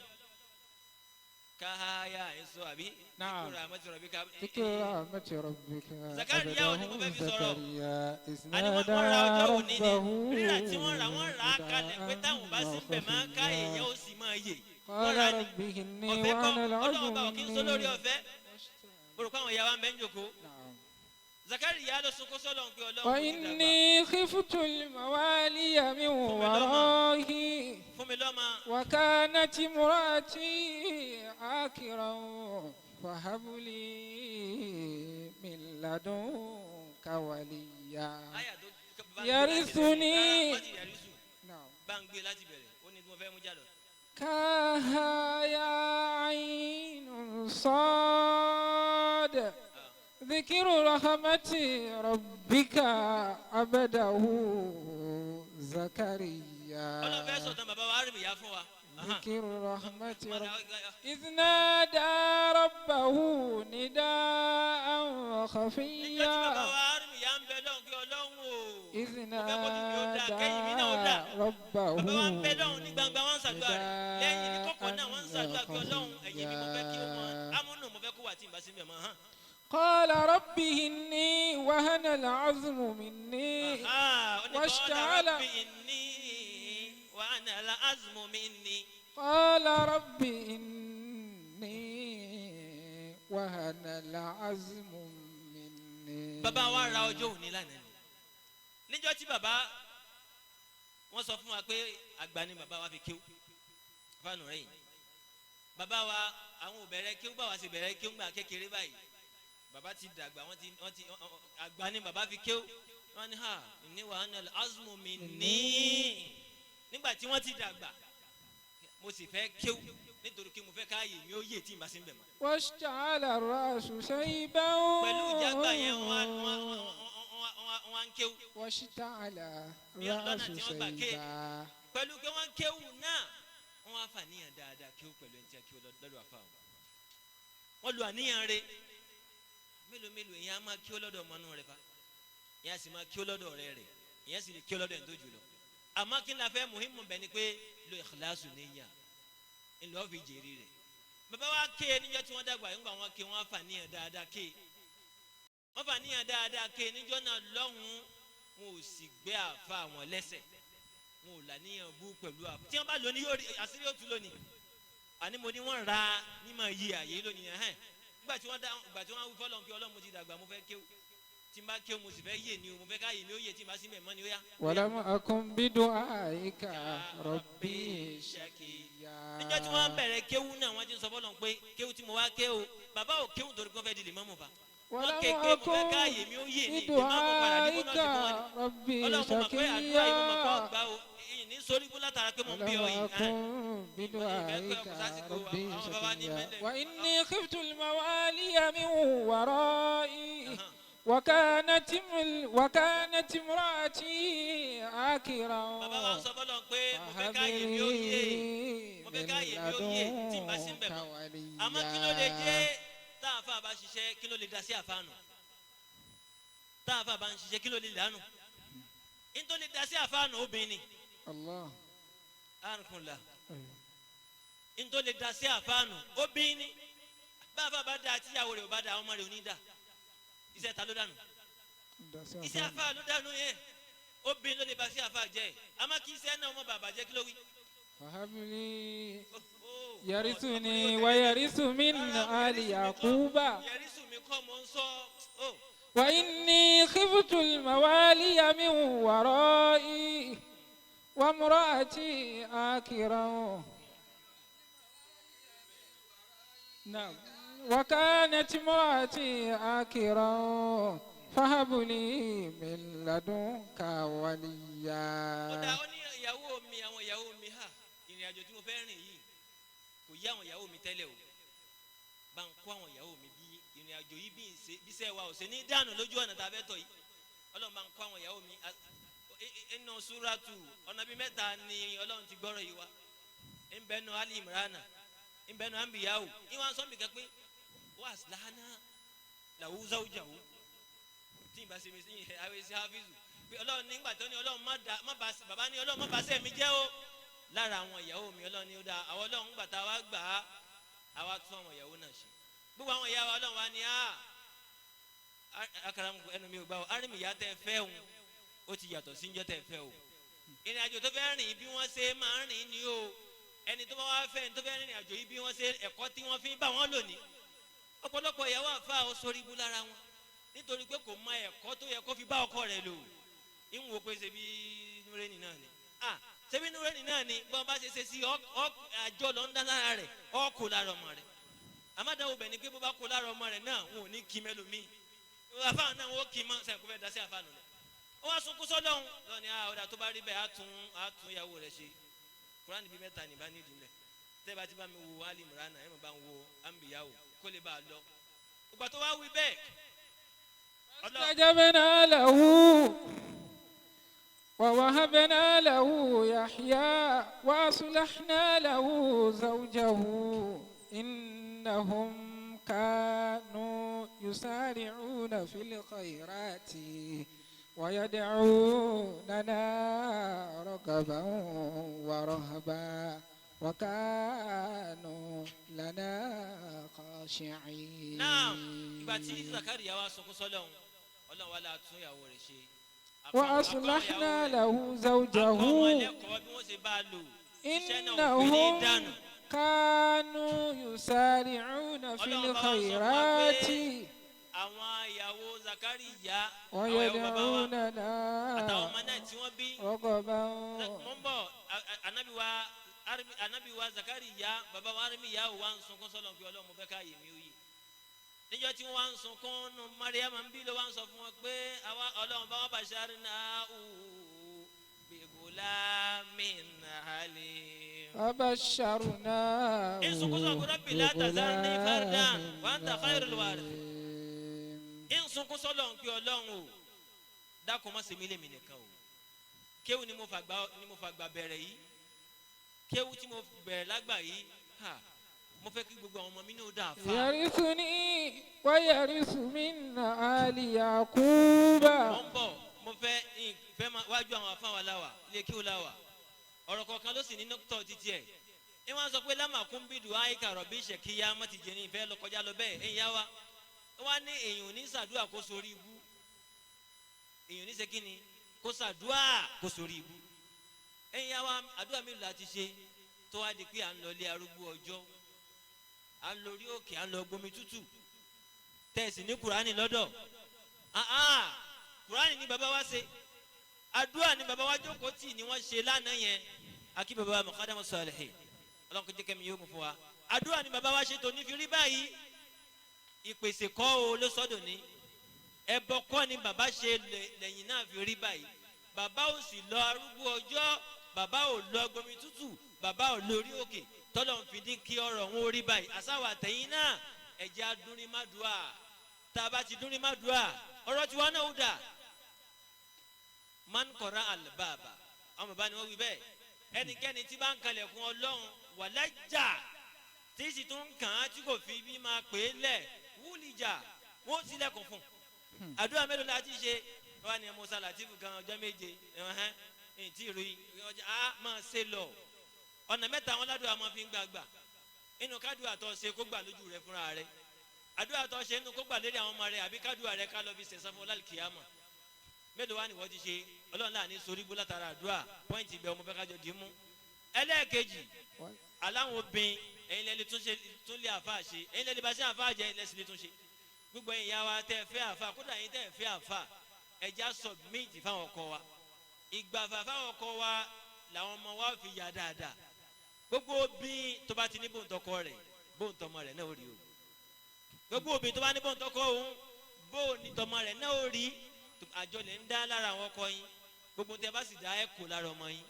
káháyà ẹ̀sọ́ àbí kíkúrò àmọ́tí rọ̀bíkà. Kíkúrò àmọ́tí rọ̀bíkà. Zakariya ò ní mo fẹ́ fi sọ̀rọ̀. Àní wọ́n ra ọjọ́ òní ni rírà tí wọ́n rà wọ́n rà á kalẹ̀ pé táwọn bá sí bẹ̀ máa ká èèyàn ó sì máa yè. Wọ́n rà ní ọ̀fẹ́ kọ́ Ọlọ́run bá òkè ń sọ lórí ọ̀fẹ́. Mo rò pé àwọn ìyá wa ń bẹ́ ń jòkó. Zakariya ló sunkún sọ́lọ́run pé Ọlọ́run Wa inni khiftu al-mawaliya min wara'i. Fún mi lọ́mọ. Wa kanat imra'ati akiran fahab li min ladunka waliya. Yarithuni. Bá ń gbé láti bẹ̀rẹ̀, ó ní tí mo fẹ́ mú jáde. Kaha ya aynun sad. ذكر رحمة ربك عبده زكريا. ذكر رحمة ربك إذ نادى ربه نداء خفيا. إذ نادى ربه نداء خفيا. قال رب إني وهن العظم مني واشتعل رب إني وهن wahana al-azmu minni. قال رب إني وهن العزم مني. Bàbá wa ra ọjọ́ òní lánàá ni. Níjọ́ tí bàbá wọ́n sọ fún wa pé àgbà ni bàbá wa fi kéwú fáànù rẹ̀ yìí, bàbá wa àwọn ò bẹ̀rẹ̀ kéwú báwa ṣe bẹ̀rẹ̀ kéwú gbà kékeré báyìí. Bàbá ti dàgbà, wọ́n ti àgbà ni bàbá fi kéwú. Wọ́n ní ha ní wahana al-azmu minni. Nígbà tí wọ́n ti dàgbà, mo sì fẹ́ kéwú nítorí kí mo fẹ́ káàyè mi ó yè tí n bá sí ń bẹ̀ mọ́. واشتعل الرأس شيبا. Pẹ̀lú ìjàgbá yẹn, wọ́n á ń kéwú. واشتعل Ní ọ̀nà الرأس tí wọ́n gbà ké. شيبا. Pẹ̀lú pé wọ́n kéwú náà, wọ́n á fàníyàn dáadáa kéwú pẹ̀lú ẹni tí a kéwú lọ́dọ̀ àfa wọn. Wọ́n lu àníyàn rẹ̀. Mélòó mélòó èèyàn á máa kéwú lọ́dọ̀ ọmọ inú rẹ̀ fa, èèyàn sì máa kéwú lọ́dọ̀ ọ̀rẹ́ rẹ̀, èèyàn sì lè kéwú lọ́dọ̀ ẹni tó jù lọ. Àmọ́ kí n la fẹ́ muhimu bẹ̀ ni pé lo ikhlasu níyà ńlọ fi jèrè rẹ̀. Bàbá wa ké níjọ́ tí wọ́n dàgbà, ńgbà wọn ké, wọ́n fàníyàn dáadáa ké, wọ́n fàníyàn dáadáa ké níjọ́ náà lọ́hùn-ún. Wọn ò sì gbé àfa wọn lẹ́sẹ̀, wọn ò làníyàn bú pẹ̀lú àfa tí wọ́n bá lóní yóò rí àṣírí òtún lónìí. Àní mo ní wọ́n ra mímọ yí àyè lónìí ẹ̀hẹ́n. Nígbà tí wọ́n dá, ìgbà tí wọ́n wí fọlọ́n pé Ọlọ́run, mo ti dàgbà, mo fẹ́ kéwú, tí n bá kéwú mo sì fẹ́ yé ni o, mo fẹ́ káyè mi ó yé tí n bá sí mẹ́mọ́ ni ó yá. ولم أكن بدعائك ربي شقيا. Níjọ́ tí wọ́n bẹ̀rẹ̀ kéwú náà, wọ́n ti ń sọ fọlọ́n pé kéwú tí mo wá kéwú, bàbá ò kéwú torí pé wọ́n fẹ́ di lèmọ́mù fa. Wọ́n ولم ké pé mo fẹ́ أكن káyè mi ó yé ni lèmọ́mù padà ní بدعائك bónọ́ọ̀sì fún wọn ni. ربي Ọlọ́run, mo mọ̀ pé àdúrà yìí mo mọ̀ pé شقيا. ọgbà o, ìyìn ní sórí kú látara pé mo ń bí ọ ولم yìí. أكن بدعائك ربي شقيا. وإني خفت الموالي من ورائي وكانت امرأتي عاقرا. Bàbá wa sọ fọlọ́n pé mo fẹ́ فهب káyè mi ó yé, لي mo fẹ́ من káyè mi ó yé tí n bá sí ń bẹ̀ لدنك mọ́. Àmọ́ kí ló lè وليا. jẹ́ tá a fà bá ṣiṣẹ́, kí ló lè da sí àfàànù? Tá a fà bá ń ṣiṣẹ́, kí ló lè dànù? Nítorí lè da sí àfàànù obìnrin ni. الله. Àrùnkùnlà, nítorí lè da sí àfàànù obìnrin ni. Bá a fà bá da, tíyàwó rẹ̀ ò bá da, àwọn ọmọ rẹ̀ ò ní da. Iṣẹ́ ta ló dànù? Iṣẹ́ àfà ló dànù yẹn. Obìnrin ló lè ba sí àfà jẹ́. Àmọ́ kí iṣẹ́ náà ọmọ bàbá jẹ́, kí ló wí? فهب لي Oh, oh, يرثني ويرث من آل يعقوب. Yẹrísù mi kọ́ mò ń sọ ó. وإني خفت الموالي من ورائي وامرأتي عاقرا، نعم، وكانت امرأتي عاقرا فهب لي من لدنك Ó dá وليا. Ó ní ìyàwó mi, àwọn ìyàwó mi, hà ìrìn àjò tí mo fẹ́ rìn yìí kò yé àwọn ìyàwó mi tẹ́lẹ̀ o. Bá ń kó àwọn ìyàwó mi bí ìrìn àjò yìí bí ń ṣe bí sẹ́ wa ò ṣe ní dànù lójú ọ̀nà tá a fẹ́ tọ̀ yìí. Ọlọ́run, bá ń kó àwọn ìyàwó mi. Inú súrátù ọ̀nà bíi mẹ́ta ni Ọlọ́run ti gbọ́rọ̀ yìí wá. Ńbẹ́nu Ali Imrana, ńbẹ́nu Anbiyahu, ìwọ̀n sọ́nbì kan pé wà lánàá làwùzá òjàwó tí ì bá ṣe mi sí àwọn ẹsẹ hafizu pé Ọlọ́run nígbà tó ní Ọlọ́run má da má ba bàbá ní Ọlọ́run má ba sẹ́ mi jẹ́ o lára àwọn ìyàwó mi. Ọlọ́run ní ó dáa. Àwọn Ọlọ́run gbà tá a wá gbà á, àwa tún àwọn ìyàwó náà ṣe, gbogbo àwọn ìyàwó. Ọlọ́run wa ní á akaramu ẹnu mi ò gbà o. Arìmì ìyá tẹ fẹ́ òun ó ti yàtọ̀ sí njọ́ tẹ fẹ́ o. Ìrìn àjò tó fẹ́ rìn bí wọ́n ṣe máa ń rìn ni o. Ẹni tó bá wá fẹ́, ẹni tó fẹ́ rìnrìn àjò yìí, bí wọ́n ṣe ẹ̀kọ́ tí wọ́n fi ń bá wọn lò ní. Ọ̀pọ̀lọpọ̀ ìyàwó àfa ó sórí ibú lára wọn nítorí pé kò mọ ẹ̀kọ́ tó yẹ kó fi bá ọkọ rẹ̀ lò. Ìwọ̀n wo pé ṣebí núrẹ́nì náà ni, ah, ṣebí núrẹ́nì náà ni. Bọ́n bá ṣe ṣe sí àjọ lọ ń dá lára rẹ̀, ọ kò lára ọmọ rẹ̀. Àmàdáwò bẹ̀ ni pé bó bá kó lára ọmọ rẹ̀ náà, wọn ò ní kí mẹ́lòmíì àfa náà, wọn ó kí mọ́ sẹ́yìn kó fẹ́ da sí àfa nù lẹ̀. Ó wá sunkún sọ́lọ́hún lọ́ni. Ah, ọ̀dà, tó bá rí bẹ́ẹ̀, á tún ìyàwó rẹ̀ ṣe. Kúránì bíi mẹ́ta nìbá nídìí lẹ̀. Tẹ́ bá ti bá mi wo Ali Imrana, ẹ̀ mọ̀ bá ń wo Anbiyahu kó lè bá a lọ. Ìgbà tó wá wí bẹ́ẹ̀, Ọlọ́run فاستجبنا له ووهبنا له يحيى وأصلحنا له زوجه إنهم كانوا يسارعون في الخيرات ويدعوننا رغبا ورهبا وكانوا لنا خاشعين. Náà ìgbà tí Zakariya wá sunkún sọ́lọ́hún, Ọlọ́run wá láà tún ìyàwó rẹ̀ ṣe. وأصلحنا له زوجه Akọ́ wọn lẹ́kọ̀ọ́ bí wọ́n ṣe bá a lò. Iṣẹ́ náà ò fi ní إنهم dànù. كانوا يسارعون في Ọlọ́run bá wa sọ fún wa الخيرات pé àwọn ìyàwó Zakariya, àwọn ìyàwó bàbá wa, ويدعوننا àtàwọn ọmọ náà tí wọ́n bí. رغبا Mo ń bọ̀, anabi wa Zakariya, bàbá wa Arimiya wa ń sunkún sọ́lọ̀ pé Ọlọ́run, mo fẹ́ ká yè mí ó yè. Níjọ́ tí wọ́n wá ń sunkún nu Mariam ń bí ló wá ń sọ fún wọn pé àwa Ọlọ́run bá wà bàṣárí náà bi gulamin halim. فبشرناه إن سكوت ربي لا تذرني فردا وأنت خير الوارثين. الوارثين Ń sunkún sọ́lọ̀ pé Ọlọ́run o, dákun má ṣe mí lèmi nìkan o. Kéwù ni mo fàgbà bẹ̀rẹ̀ yìí, kéwù tí mo bẹ̀rẹ̀ lágbà yìí, ha, mo fẹ́ kí gbogbo àwọn ọmọ mi ní ó dà fà. يرثني ويرث من آل يعقوب. Mo ń bọ̀, mo fẹ́ fẹ́ máa wájú àwọn afáwọn aláwà ilé kéwù láwà, ọ̀rọ̀ kọ̀ọ̀kan ló sì ní nọ́kítọ̀ títí ẹ̀ ní wọ́n sọ pé lámàkún bídùn àyíká rọ̀bì ṣèkíyá mọ́ ti jẹ́ ní ìfẹ́ lọ kọjá lọ bẹ́ẹ̀. Ẹ̀yìn yá wa, wọ́n ní èèyàn ní sàdúrà kó sórí ibú, èèyàn ní ṣe kí ni kó sàdúrà kó sórí ibú. Ẹ̀yìn yá wa, àdúrà mi là ti ṣe tó wá di pé à ń lọ ilé arúgbó ọjọ́, à ń lọ orí òkè, à ń lọ gbomi tútù, tẹ̀sí ní Kùránì lọ́dọ̀. Kùránì ní baba wa ṣe, àdúrà ní baba wa jókòó tì ní wọ́n ṣe lánàá yẹn. Akí baba Muqaddamu Salihin, Ọlọ́run kò jẹ́ kẹ́mi yóò kún fún wa. Àdúrà ní baba wa ṣe tó ní fi rí báyìí. Ìpèsè kọ́ o ló sọ́dọ̀ ní ẹbọ kọ́ ni baba ṣe lẹ́yìn náà fi rí báyìí. Baba ò sì lọ arúgbó ọjọ́, baba ò lọ gbomi tútù, baba ò lórí òkè tọ́lọ̀ ń fi dín kí ọ̀rọ̀ wọn ó rí báyìí. Àsáwà àtẹ̀yìn náà, ẹ̀jẹ̀ adúrin má dùà. Tá a bá ti dúrin má dùà, ọ̀rọ̀ tiwa náà ó dà. Man kọ̀ra àlùbàbà, àwọn bàbá ni wọ́n wí bẹ́ẹ̀. Ẹnikẹ́ni tí bá ń kalẹ̀kùn Ọlọ́run wàlájà, tí sì tún ń kàn án tí kò fi bí máa pè é lẹ̀ wúlìjà, wọ́n sílẹ̀kùn fún un. Àdúrà mélòó la ti ṣe? Wọ́n ní Musa Latifu kan ọjọ́ 7 ẹ̀hẹ́n ní tí ìròyìn ọjọ́ a máa ṣe lọ. Ọ̀nà mẹ́ta wọn ládùúgbò máa fi ń gbàgbà inú kádùá tó ṣe kó gbà lójú rẹ fúnra rẹ, àdúrà tó ṣe inú kó gbà lérí àwọn ọmọ rẹ, àbí kádùá rẹ ká lọ fi ṣẹ̀san fún ọlálùkìyàmọ̀. Mélòó wá ní wọ́n ti ṣe? Ọlọ́run láàánú sorí gbó látara àdúrà. Point ibẹ̀ ọmọ fẹ́ kájọ dì í mú. Ẹlẹ́ẹ̀kejì, aláwọn obìnrin, ẹ̀yin lẹ́ni tún lé àfa ṣe, ẹ̀yin lẹ́ni bá ṣe àfa jẹ, ẹ̀yin lẹ́sìn lè tún ṣe. Gbogbo ẹ̀yin ìyá wa tẹ́ fẹ́ àfa, kódà ẹ̀yin tẹ́ fẹ́ àfa, ẹja submit fáwọn ọkọ wa, ìgbàfà fáwọn ọkọ wa làwọn ọmọ wa fi yà dáadáa. Gbogbo obìnrin tó bá ti ní bóńtọkọ rẹ̀, bóńtọmọ rẹ̀ náà ó rí o. Gbogbo obìnrin tó bá ní bóńtọkọ òun, bóńtọmọ rẹ̀ náà ó rí. Àjọ lè ń dá lára àwọn ọkọ yín. Gbogbo tẹ bá sì dá ẹ kò lára ọmọ yín.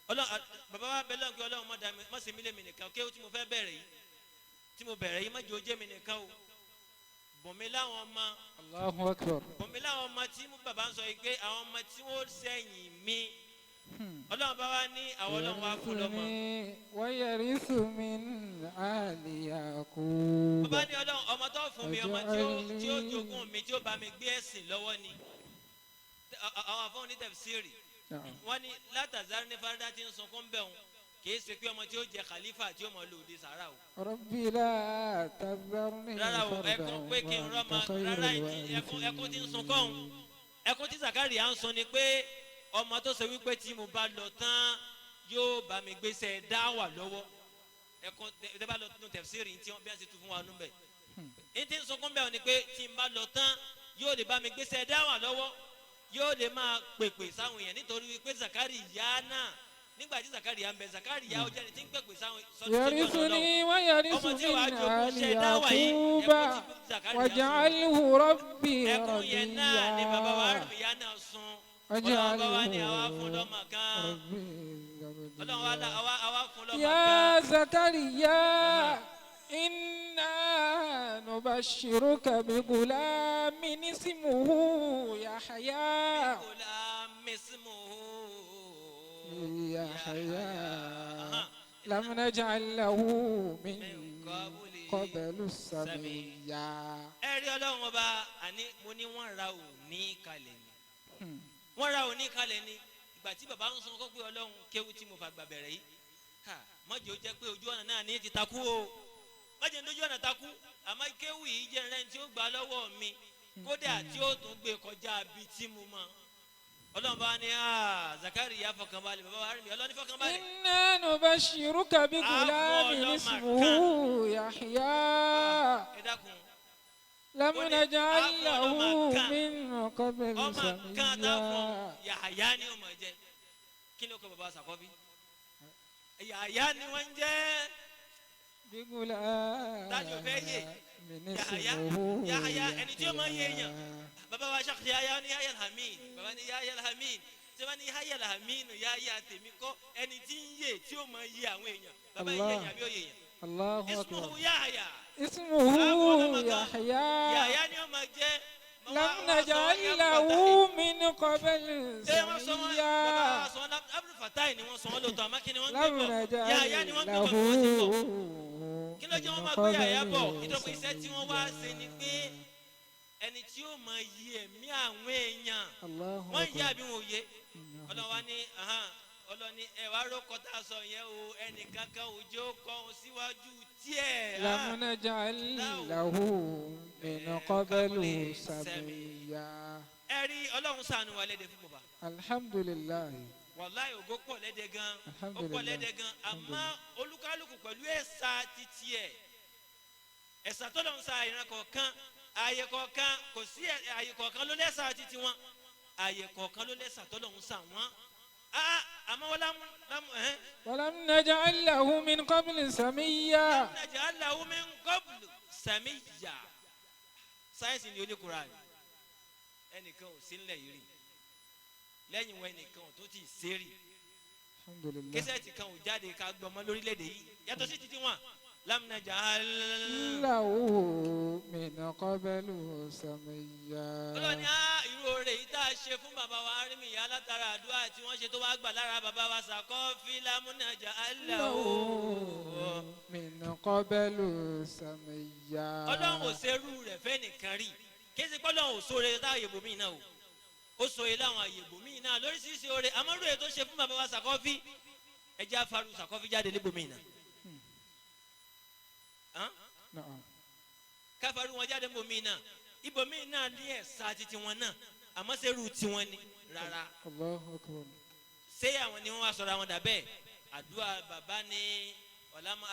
Ọlọ́run bàbá wa bẹ lọ́n pé Ọlọ́run má dá mi, má ṣe mí lèmi nìkan. Kéwù tí mo fẹ́ bẹ̀rẹ̀ yìí, tí mo bẹ̀rẹ̀ yìí, má jẹ́ ó jẹ́ mi nìkan o. Bùn mi láwọn ọmọ. Allahu akbar. Bùn mi láwọn ọmọ tí mo bàbá ń sọ yìí pé àwọn ọmọ tí wọ́n sẹ́yìn mi. Ọlọ́run bá wa ní àwọn Ọlọ́run wa fún lọ́mọ. ويرث من آل يعقوب. Bàbá ní Ọlọ́run, ọmọ tó fún mi, ọmọ tí ó jogún mi, tí ó bá mi gbé ẹ̀sìn lọ́wọ́ ni. Àwọn afọ́n ní tafsiri, wọ́n ní látàzárí ní farada tí ń sunkún bẹ̀ wọn, kì í ṣe pé ọmọ tí ó jẹ khalifa tí ó mọ̀ lòdì sàrà o. رب لا تذرني Rárá o. فردا Ẹkún pé kí n rọ́mọ وأنت خير rárá. Ẹkún tí ń sunkún ọ̀hún, ẹkún tí Zakariya ń sun ni pé ọmọ tó ṣe wípé tí mo bá lọ tán yóò bá mi gbéṣẹ́ dáwà lọ́wọ́. Ẹkún tẹ bá lọ tún tafsiri tí wọ́n bí wọ́n ṣe tún fún wa nú bẹ̀ ní tí ń sunkún bẹ́ẹ̀ ni pé tí n bá lọ tán yóò lè bá mi gbéṣẹ́ dáwà lọ́wọ́, yóò lè máa pèpè sáwọn èèyàn, nítorí wípé Zakariya náà, nígbà tí Zakariya ń bẹ, Zakariya ó jẹ́ni tí ń pèpè sáwọn sọ́dún sójú ọ̀nà Ọlọ́run. يرثني ويرث Ọmọ tí wàá من jogún آل iṣẹ́ dáwà yìí, يعقوب ẹkún tí Zakariya sun. واجعله ربي Ẹkún yẹn náà ni bàbá wa رضيا. Àrùmíyá náà sun. Ọlọ́run bá wa ní àwa fún واجعله lọ́mọ kan. ربي Ọlọ́run wa رضيا. àwa fún lọ́mọ يا kan. زكريا إنا نبشرك بغلام اسمه يحيى. غلام اسمه يحيى لم نجعل له من قبل سميا. Ẹ rí Ọlọ́run ọba, àní mo ní wọ́n ra òní kalẹ̀ ni, wọ́n ra òní kalẹ̀ ni. Ìgbà tí bàbá ń sọ kó pé Ọlọ́run, kéwú tí mo fàgbà bẹ̀rẹ̀ yìí, ha, mọ́jọ́ jẹ́ pé ojú ọ̀nà náà ní ti takú o, mọ́jọ́ ní ojú ọ̀nà takú, àmọ́ kéwú yìí jẹ́ ẹni tí ó gbà lọ́wọ́ mi, kódà tí ó tún gbé kọjá bíi tí mo mọ̀. Ọlọ́run bá ní Zakariya fọkànbalẹ̀, bàbá wa rí mi, Ọlọ́run ní fọkànbalẹ̀. إنا نبشرك بغلام ọlọ́mà اسمه يحيى Ẹ dákun. لم ó ní, نجعل àfún له ọlọ́mà kan. من قبل Ọmọ kan tá fún سميا. Yàhàyá ni ọmọ jẹ. Kí ló kọ bàbá Sàkọ́bí? Yàhàyá ni wọ́n ń jẹ́. بغلام Tájò fẹ́ yè. من Yahaya, اسمه Yahaya, ẹni tí ó máa ń yé èèyàn. يحيى. Bàbá wa ṣàkóso Yahaya ní Yahaya Alhamin. Bàbá ní Yahaya Alhamin. Tí wọ́n ní Yahaya Alhamin, Yahaya tèmi kọ́ ẹni tí ń yè tí ó máa yé àwọn èèyàn. Bàbá yé Allah. èèyàn àbí ó yé èèyàn. الله Ismuhu أكبر. Yahaya. اسمه يحيى. Yahaya ni ó máa jẹ́. لم نجعل له من قبل Ṣé wọ́n sọ wọ́n? Bàbá wa سميا. sọ wọ́n Abdul Fatai ni wọ́n sọ wọ́n lóòótọ́, àmọ́ kí ni wọ́n ń gbé لم bọ̀? Yahaya ni نجعل wọ́n ń gbé له bọ̀ bí wọ́n ti bọ̀. Kí ló jẹ́ wọ́n máa gbé Yahaya bọ̀? Nítorí pé iṣẹ́ tí wọ́n wá ṣe ni pé ẹni tí ó máa yí ẹ̀mí àwọn èèyàn. الله Wọ́n ń yá أكبر. àbí wọn ò yé? Ọlọ́wà ní ọlọ́ni ẹ wá rókọ tá a sọ yẹn o, ẹnì kankan ò jẹ́ ó kọ́ ọ síwájú tiẹ̀. لم نجعل له من قبل سميا. Ẹ rí Ọlọ́run ṣàánú wa lẹ́dẹ̀ fún bàbá. الحمد لله. Wàláì ògo pọ̀ lẹ́dẹ̀ gan, ó pọ̀ Alhamdulillah. lẹ́dẹ̀ gan, àmọ́ olúkálùkù pẹ̀lú ẹ̀sà títí ẹ̀, ẹ̀sà tó lọ́n sa ìran kọ̀ọ̀kan, ààyè kọ̀ọ̀kan kò sí, ààyè kọ̀ọ̀kan ló lẹ́sà títí wọn, ààyè kọ̀ọ̀kan ló lẹ́sà tó lọ́n sa wọn. Àmọ́ wọ́n lámú lámú ẹ̀hẹ́n. ولم نجعل له من قبل سميا. Naj'al lahu min qablu samiyya. Sáyẹ́nsì ni oníkura ni ẹnìkan ò sí nílẹ̀ yìí rí lẹ́yìn wọn, ẹnìkan ò tó ti ṣe rí. الحمد لله. Kẹsẹ̀tì kan ò jáde ká gbọmọ lórílẹ̀‐èdè yìí yàtọ̀ sí títí wọn. Lam naj'al له من قبل سميا. Ọlọ́ni á irú oore yìí tá a ṣe fún bàbá wa Arímìyá látara àdúrà tí wọ́n ṣe tó wá gbà lára bàbá wa Sàkọ́fí, lam naj'al lahu له من قبل سميا. Ọlọ́run ò ṣerú rẹ̀ fẹ́ nìkan rí. Kí ẹsẹ̀ pọ́lọ́run ò sóore táwọn àyèbò míì náà o, ó sóore láwọn àyèbò míì náà lóríṣiríṣi oore, àmọ́ irú èyí tó ṣe fún bàbá wa Sàkọ́fí, ẹjẹ́ afaru Sàkọ́fí jáde níbòmíì náà. Hàn? نعم. Káfaru wọn jáde níbòmíì náà, ibòmíì náà ní ẹ̀sà titi wọn náà, àmọ́ ṣerú tiwọn ni rárá. الله أكبر. Ṣé àwọn ni wọ́n wá sọ̀rọ̀ àwọn dàbẹ́ àdúrà bàbá ní ọ̀làmú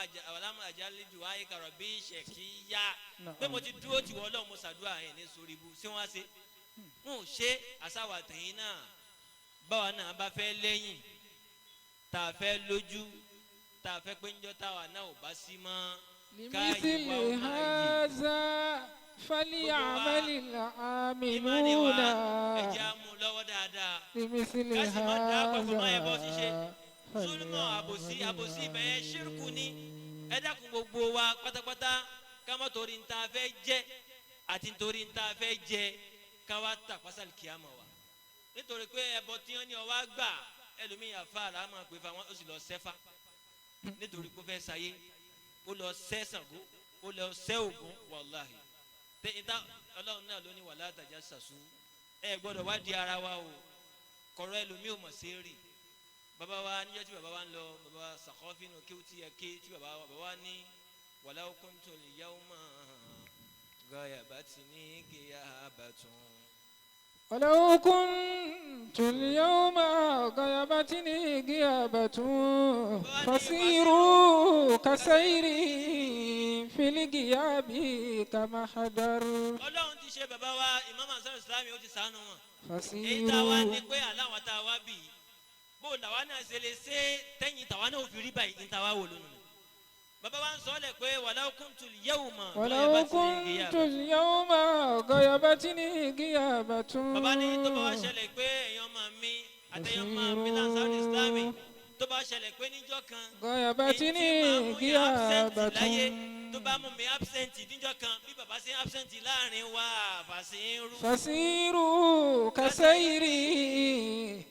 àjálẹ́jù ayé kàrọ̀ bí ṣèkíyà pé mo ti dúró tiwọ́ Ọlọ́run, mo ṣàdúrà ẹ̀ ní sórí ibu ṣé wọ́n á ṣe wọn ò ṣe àṣàwà tẹ̀yìn náà. Báwa náà bá fẹ́ lẹ́yìn tá a fẹ́ lójú tá a fẹ́ pé ńjọ́ táwa náà ò bá sí mọ́ káyé لمثل wa ó máa yè. هذا فليعمل Ìmánì wa العاملون. ẹ jẹ́ á mú lọ́wọ́ dáadáa. لمثل Ká sì má dá papọ̀ mọ́ ẹbọ ṣíṣe. هذا Súnmọ́ àbòsí, àbòsí ibẹ̀ yẹn ṣírkù ni. Ẹ dákun, gbogbo wa pátápátá, ká má torí ń ta fẹ́ jẹ àti torí ń ta fẹ́ jẹ ká wá tà pásálì kíámọ̀ wa, nítorí pé ẹbọ tí wọ́n ní ọwá gbà ẹlòmíì àfa àrà máa pè fa wọn, ó sì lọ sẹ́fà nítorí pé ó fẹ́ sayé, ó lọ sẹ́ Ṣàngó, ó lọ sẹ́ Ògún. Wàláhì tẹ ìta Ọlọ́run náà ló ní wàhálà àtàjà sàṣù, ẹ gbọ́dọ̀ wá di ara wa o. Kọ̀rọ̀ ẹlòmíì ò mọ̀ sí rì. Bàbá wa níjọ́ tí bàbá wa ń lọ, bàbá wa Sàkọ́fínù kí ó ti yẹ ké tí bàbá wa, bàbá wa ní wàláwó kúntùn lè yáwó mọ́ gọ́yà bá ti ní kíyà bàtún. ولو كنت اليوم غيبتني غيابة فسيروا كسيري في الغياب كما حضر. Ọlọ́run ti ṣe bàbá wa Imam Ansar Islami, ó ti ṣàánú wọn. Èyí tá a wá ní فسيروا pé aláwọ̀ tá a wá bì í bó làwa náà ṣe lè ṣe tẹ́yìn tàwa náà ò fi rí báyìí ní tàwa wò lónìí. Bàbá wa ń sọ ọ́ lẹ̀ pé wàláwó kúntù yẹ́wò mọ̀ ولو كنت اليوم غيبتني غيابة Bàbá ní tó bá wá ṣẹlẹ̀ pé èèyàn máa mi àtẹ̀yàn máa mi l'Ansar Islami, tó bá ṣẹlẹ̀ pé níjọ́ kan غيبتني èyí tí máa mú yẹn absent غيابة láyé, tó bá mú mi absent níjọ́ kan bí bàbá ṣe absent láàrin wa, àfàṣe ń rú. فسيروا كسيري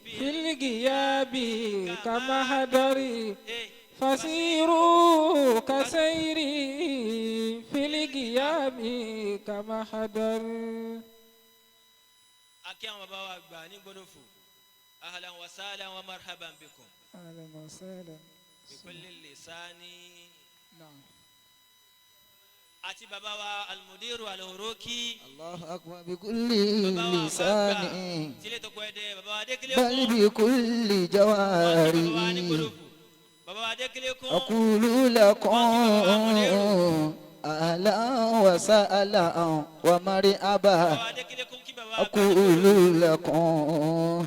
في الغياب كما حضري. Ee, فسيروا كسيري في الغياب كما حضر. Akí àwọn bàbá wa gbà ní gbọdọ̀fù, ahlan wa sahlan wa marhaban bikum. أهلا وسهلا. Bikulli lisani. نعم. Àti bàbá wa Almudiru Alhoroki. الله أكبر بكل Bàbá wa لسان àgbà tílé tó kọ ẹdẹ bàbá wa Adékélé بل kún. بكل Wọ́n kí جواري bàbá wa ní Gbódòfù. Bàbá wa Adékélé kún. أقول لكم أهلا وسهلا ومرحبا. Bàbá wa Adékélé kún kí bàbá wa àgbà ní أقول Gbódòfù. لكم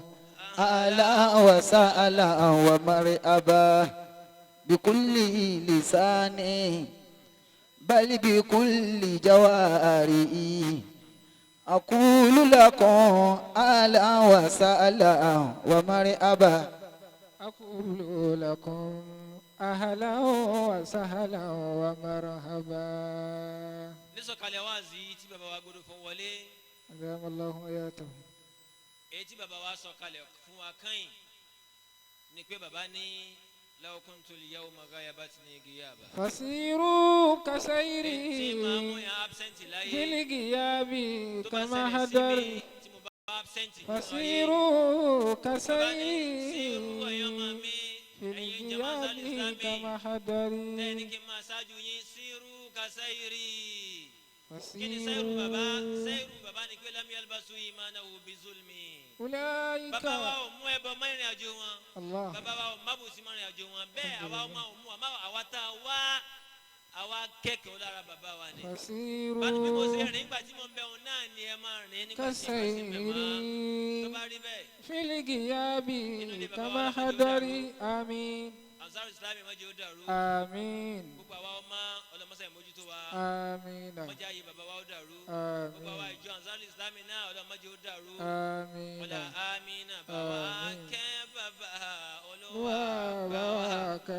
أهلا وسهلا ومرحبا بكل لسان بل بكل جواري أقول لكم أهلا وسهلا ومرحبا. أقول لكم أهلا وسهلا ومرحبا. Nísọ̀kalẹ̀ wáàzí tí bàbá wa Gbódòfù wọlé. أدام الله حياته. Èyí tí bàbá wa sọ̀kalẹ̀ fún wa kẹ́yìn ni pé bàbá ní law kuntu al-yawma ghayabatni ghiyaba. فسيروا Tí màá mú كسيري yàn absent في láyé الغياب tó bá كما ṣẹlẹ̀ sí هدر mi tí mo bá absent nínú ayé. فسيروا Bàbá ní sírú ẹ̀yọ́ كسيري máa mi في ẹ̀yin jama الغياب Islami كما هدر tẹ́ni kí n máa ṣáájú yín sírú kasairi. Kí ni sẹ́rù bàbá? فسيروا Sẹ́rù bàbá ni pé lam yalbasu imanahu bizulmi. أولئك Bàbá wa ò mú ẹbọ mọ́ ìrìn àjò wọn. الله Bàbá wa ò mábùsí mọ́ ìrìn àjò wọn. Bẹ́ẹ̀ àwa ọmọ ò mú àmọ́ àwa tá a wá àwa kẹ́kọ̀ọ́ lára bàbá wa ni. Bá bí mo ṣe فسيروا rìn nígbà tí mo ń bẹ òun náà ni ẹ máa rìn nígbà tí mo sì ń bẹ̀ mọ́. Tó كسيري bá rí bẹ́ẹ̀, في الغياب inú ilé bàbá wa كما lọ́mọdé ó هدر dàrú. آمين. Ansaru Islami mọ́jẹ́ ó dàrú. آمين. Gbogbo àwa ọmọ ọlọ́mọṣẹ́ ìmójútó wa. آمين. Mọ́jẹ́ ayé bàbá wa ó dàrú. Gbogbo àwa آمين. ìjọ Ansaru Islami náà ọlọ́mọdé ó dàrú. آمين. Wọ́lá amínà bàbá آمين. kẹ́ bàbá olúwa bàbá. وبارك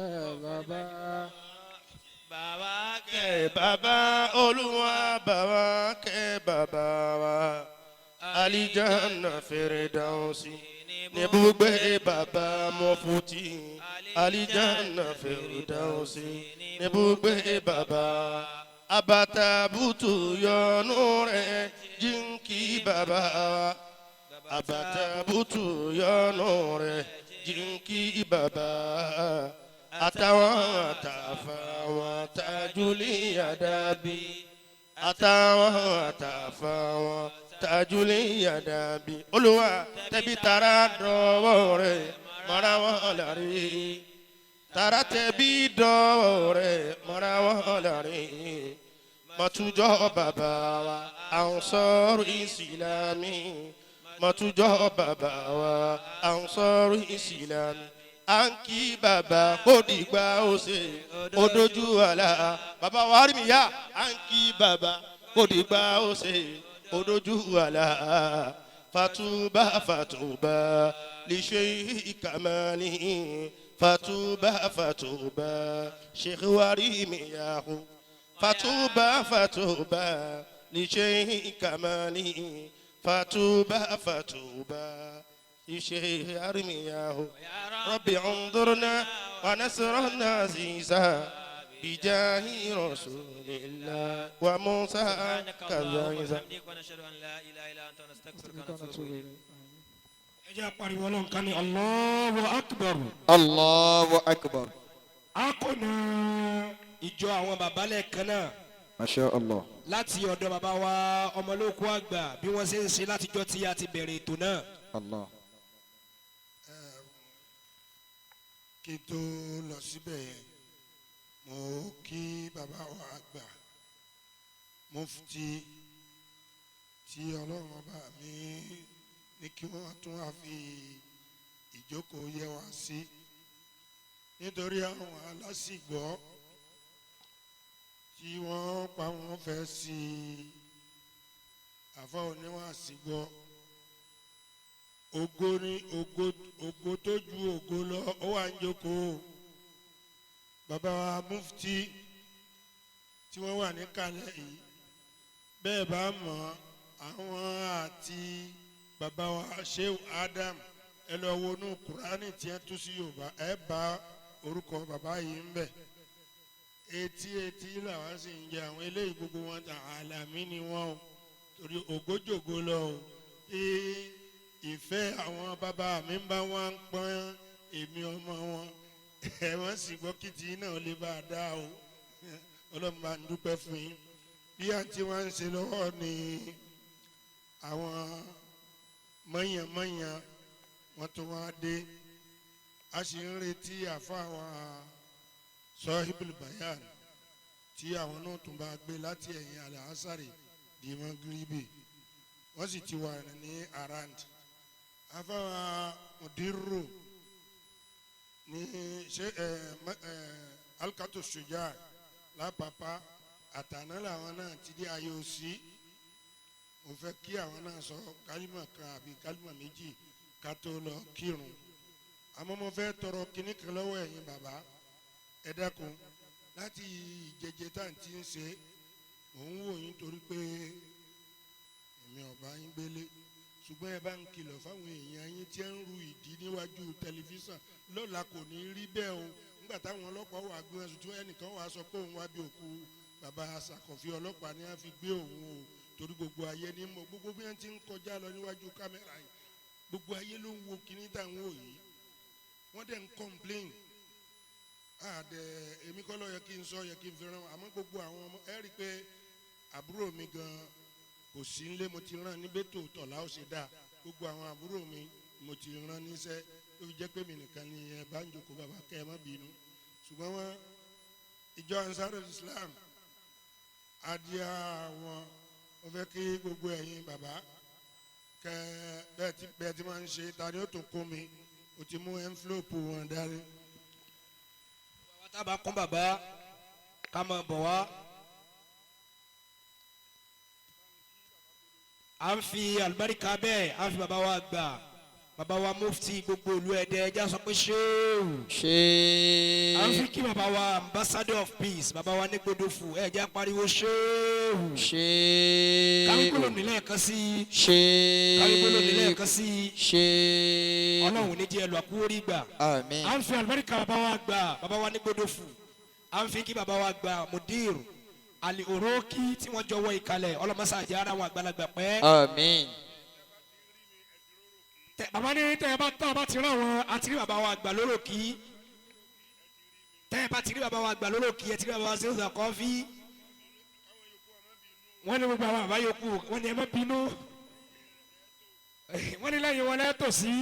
بابا. Bàbá kẹ́ Kẹ́ bàbá olúwa bàbá kẹ́ bàbá wa alijanna firidausi níbùgbé bàbá mọ́fútì alijanna firidausi níbùgbé bàbá abatabutu yọ́nú rẹ̀ jíǹkì bàbá wa abatabutu yọ́nú rẹ̀ jíǹkì bàbá àtàwọn àtàfà wọn tajúlé àdàbí àtàwọn àtàfà wọn tajúlé àdàbí olúwa tẹbi tara dọwọ́ rẹ̀ mọ́ra wọn lárí tara tẹbi dọwọ́ rẹ̀ mọ́ra wọn lárí mọ̀tújọ́ bàbá wa Ansāru Ìsìlámì mọ̀tújọ́ bàbá wa Ansāru Ìsìlámì à ń kí bàbá kó dìgbà ó ṣe ó dojú àlá bàbá wa rí mi yá à ń kí bàbá kó dìgbà ó ṣe ó dojú àlá fatuba fatuba li sheikh kamali fatuba fatuba sheikh warimiyahu fatuba fatuba li sheikh kamali fatuba fatuba li sheikh warimiyahu. رب انظرنا ونصرنا عزيزا بجاه رسول الله وموسى سبحانك اللهم كذا وبحمدك ونشهد أن لا إله إلا أنت ونستغفرك ونتوب إليك. Ẹ jẹ́ pariwo Ọlọ́run kan ní Allahu Akbar. Allahu akbar. Akọ̀nà ìjọ àwọn bàbá lẹ́ẹ̀kan náà Masha Allah. láti ọ̀dọ̀ bàbá wa ọmọlókù àgbà bí wọ́n ṣe ń ṣe látijọ́ tí a ti bẹ̀rẹ̀ ètò náà. Allah. Kí n tó lọ síbẹ̀ yẹn, mo kí bàbá wa àgbà mufti tí Ọlọ́run ọba mi ní kí wọ́n tún wá fi ìjókòó yẹ wá sí nítorí àwọn aláṣìgbọ́ tí wọ́n pa wọ́n fẹ́ sí àfọ oníwàásí gbọ́. Ògo ni ògo, ògo tó ju ògo lọ ó wà ń jókòó. Bàbá wa mufti tí wọ́n wà níkàlẹ̀ yìí, bẹ́ẹ̀ bá mọ̀ àwọn àti bàbá wa Shehu Adam, ẹ lọ wọnú Kùránì tí ẹ tú sí Yorùbá, ẹ bá orúkọ bàbá yìí ń bẹ. Etí etí làwọn sì ń jẹ àwọn eléyìí, gbogbo wọn ta àlàmí ni wọn o, torí ògójògó lọ o. Tí ìfẹ́ àwọn bàbá mi ń bá wọn ń pọ́n èmi ọmọ wọn, ẹ wọ́n sì gbọ́ kí tí náà lè bá a dá o. Ọlọ́run bá ń dúpẹ́ fún yín. Bí a ti wá ń ṣe lọ́wọ́ ni àwọn mọ̀yànmọ̀yàn wọ́n tún wá dé. A sì ń retí àfáà wa Sahibul Bayan tí àwọn náà tún bá gbé láti ẹ̀yìn alahasari di mọ́gíríbì, wọ́n sì ti wà ní arand. Àfáà wa Mudiru ní ṣe ẹ ẹ Alkato Suja lápapá àtàná làwọn náà ti dé ayé òsì. Mo fẹ́ kí àwọn náà sọ kálímà kan àbí kálímà méjì ká tó lọ kírun. Àmọ́ mo fẹ́ tọrọ kinní kan lọ́wọ́ ẹ̀yin bàbá, ẹ dákun. Láti ìjẹjẹ tá à ń ti ń ṣe, mò ń wò yín torí pé èmi ọba yín gbélé, ṣùgbọ́n ẹ bá ń kìlọ̀ fáwọn èèyàn yín tí ń ru ìdí níwájú tẹlifíṣàn lọ́la, kò ní rí bẹ́ẹ̀ o. Nígbà táwọn ọlọ́pàá wà gbé wọn sùn, tí ẹnìkan wà sọ pé òun wá bí òkú bàbá Sàkọ̀fí, ọlọ́pàá ni wọ́n fi gbé òun o, torí gbogbo ayé ní mọ̀ gbogbo bí wọ́n ti ń kọjá lọ níwájú kámẹ́rà yìí, gbogbo ayé ló ń wo kíní táwọn wò yìí, wọ́n dẹ̀ ń complain. Àdẹ èmi kọ́ ló yẹ kí n sọ, yẹ kí n fi rán, àmọ́ gbogbo àwọn ọmọ ẹ rí i pé àbúrò mi gan kò sí nílé, mo ti rán níbẹ̀ tó tọ̀lá ó ṣe dáa. Gbogbo àwọn àbúrò mi mo ti rán níṣẹ́, ó fi jẹ́ pé mi nìkan ni ẹ bá ń jókòó. Bàbá, kẹ́ ẹ má bínú, ṣùgbọ́n wọn ìjọ Ansarul Islam adìẹ àwọn, mo fẹ́ kí gbogbo ẹ̀yin bàbá kẹ bẹ́ẹ̀ tí máa ń ṣe. Ta ni ó tún kún mi? O ti mú envelope wọn dání. Bàbá tá a bá kún bàbá ká máa bọ̀ wá. À ń fi àlùbáríkà bẹ́ẹ̀, à ń fi bàbá wa gbà, bàbá wa mufti gbogbo ìlú Ẹdẹ, ẹja sọ pé ṣéwù. À ń fi Ṣé kí bàbá wa ambassador of peace, bàbá wa ní gbódòfù, ẹja pariwo ṣéwù. Káwígbólò ṣé nílẹ̀ kan sí, ṣé káwígbólò nílẹ̀ kan sí. Ṣé Ọlọ́run ní jẹ́ ẹlò àkúwórí gbà. Àmín. À ń fi àlùbáríkà bàbá wa gbà, bàbá wa ní gbódòfù, à ń fi kí bàbá wa gbà mudir Ali Oroki tí wọ́n jọ wọ ìkàlẹ̀, ọlọ́mọṣáàjì ara àwọn àgbàlagbà pẹ́. Àmín. Bàbá ní tẹ ẹ bá tá a bá ti rán àwọn àti rí bàbá wa àgbà lóròkì, tẹ ẹ bá ti rí bàbá wa àgbà lóròkì, ẹ ti rí bàbá wa sèwúsà kọfí. Wọ́n ní gbogbo àwọn bàbá yòókù, wọ́n ní ẹ má bínú, wọ́n ní lẹ́yìn wọn lẹ́tọ̀ sí.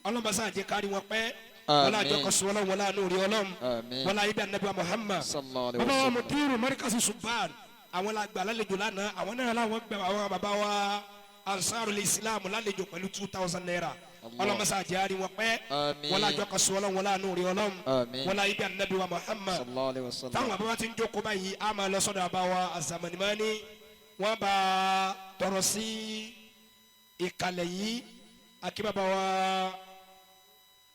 Ọlọ́mọṣáàjì kárí wọn pẹ́, wọ́n lájọ Àmín. kan sọ ọlọ́run, wọ́n láàánú rí ọlọ́run, Àmín. wọ́n láyé bí anabi wa Muhammad. Sallallahu alaihi Bàbá wa wasallam. mudiru marikasi suban, àwọn la gbà lálejò lánàá, àwọn náà làwọn gbà àwọn bàbá wa Ansarul Islam lálejò pẹ̀lú 2,000 naira. Allah. Ọlọmọsá àjẹrí wọn pẹ́. Àmín. Wọn lájọ kan sọ ọlọ́run, wọn láàánú rí ọlọ́run, Àmín. wọn láyé bí anabi wa Muhammad. Sallallahu alaihi wasallam. Táwọn bàbá wa ti ń jókòó báyìí, a máa lọ sọ́dọ̀ bàbá wa azamanimani, wọn bá tọrọ sí ìkàlẹ̀ yìí. Akíbàbà wa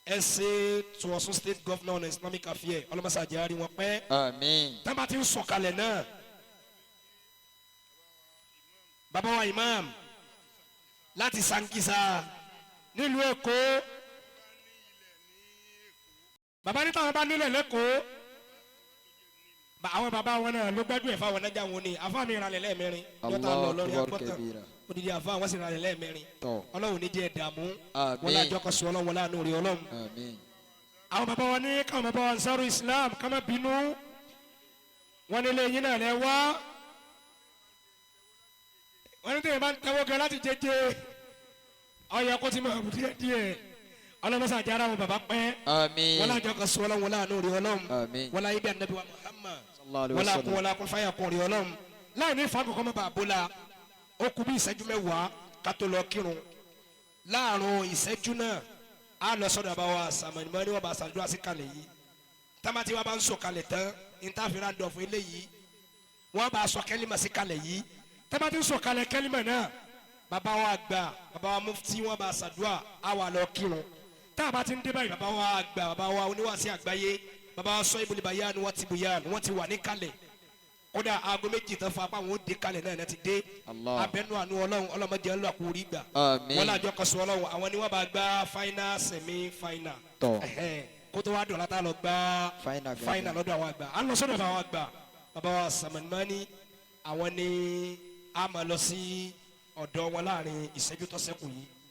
ẹsẹ to Ọ̀ṣun State Governor on Islamic Affairs, ọlọmọsá àjẹrí wọn pẹ́. Àmín. Tábà ti ń sọ̀kalẹ̀ náà, bàbá wa imam láti Sankisa nílùú Èkó, bàbá ní táwọn bá nílẹ̀ lẹ́kọ̀ọ́, àwọn bàbá wọn náà ló gbẹ́dùn ẹ̀fọ́ àwọn nájà wọn ni àfa mi ralẹ̀ lẹ́ẹ̀mẹrin lọ́tà lọ Allahu lọ́rin akbar agbọ́tàn kabira. Odidi àfa àwọn sì ralẹ̀ lẹ́ẹ̀mẹrin. Tọ́. Ọlọ́run ní jẹ́ ẹ̀dààmú. Àmín. Wọn lájọ kan sọ ọlọ́run, wọn láàánú rí ọlọ́run. Àmín. Àwọn bàbá wa ní káwọn bàbá wa Ansarul Islam ká má bínú, wọn nílé yín náà lẹ wá. Wọn ní tẹ̀yẹ̀ bá ń tẹ́wọ́ gan láti jẹjẹ ọyọ kó ti máa bù díẹ̀ díẹ̀. Ọlọ́mọsá jẹ́ ara wọn bàbá pẹ́. Àmín. Wọn lájọ kan sọ ọlọ́run, wọn láàánú rí ọlọ́run. Àmín. Wọn láyé bí anabi wa Muhammad. Sallallahu alaihi Wọn là kún wasallam. wọn là kún fáyà kún rí ọlọ́run láì ní fa kọ̀kọ́ mọ́ bàa bó la. Ó kù bí ìṣẹ́jú 10 ká tó lọ kírun. Láàrún ìṣẹ́jú náà, á lọ sọ́dọ̀ àbá wa sàmọ̀nìmọ́ ni wọ́n bá ṣàdúrà sí kalẹ̀ yìí. Tamati wa bá ń sọ kalẹ̀ tán, ìtàfẹ́ra dọ̀ fún eléyìí, wọ́n bá sọ kẹ́límà sí kalẹ̀ yìí. Tamati ń sọ kalẹ̀ kẹ́límà náà, bàbá wa gbà, bàbá wa mufti, wọ́n bá ṣàdúrà, á wà lọ kírun. Tá a bá ti ń dé báyìí, bàbá wa gbà, bàbá wa oníwàásí àgbáyé, bàbá wa sọ ibùdó bayanu, wọ́n ti bùyanu, wọ́n ti wà ní kalẹ̀. Kódà aago 2 tán fún apá, àwọn ó dé kalẹ̀ náà ti dé. Allah. Abẹnú àánú ọlọ́run, ọlọ́mọdé ọlọ́run àkúrí gbà. Àmín. Wọn làjọ kan sọ ọlọ́run, àwọn ni wọ́n bá gbá final, semi final. Tọ́. Ẹ̀hẹ́n, kó tó wá dọ̀la tá a lọ gbá Final gangan. final lọ́dọ̀ àwọn àgbà. À ń lọ sọ́dọ̀ àwọn àgbà, bàbá wa sàmánìmánì, àwọn ni a máa lọ sí ọ̀dọ̀ wọn láàrin ìṣẹ́jú tó ṣẹ́kù yìí.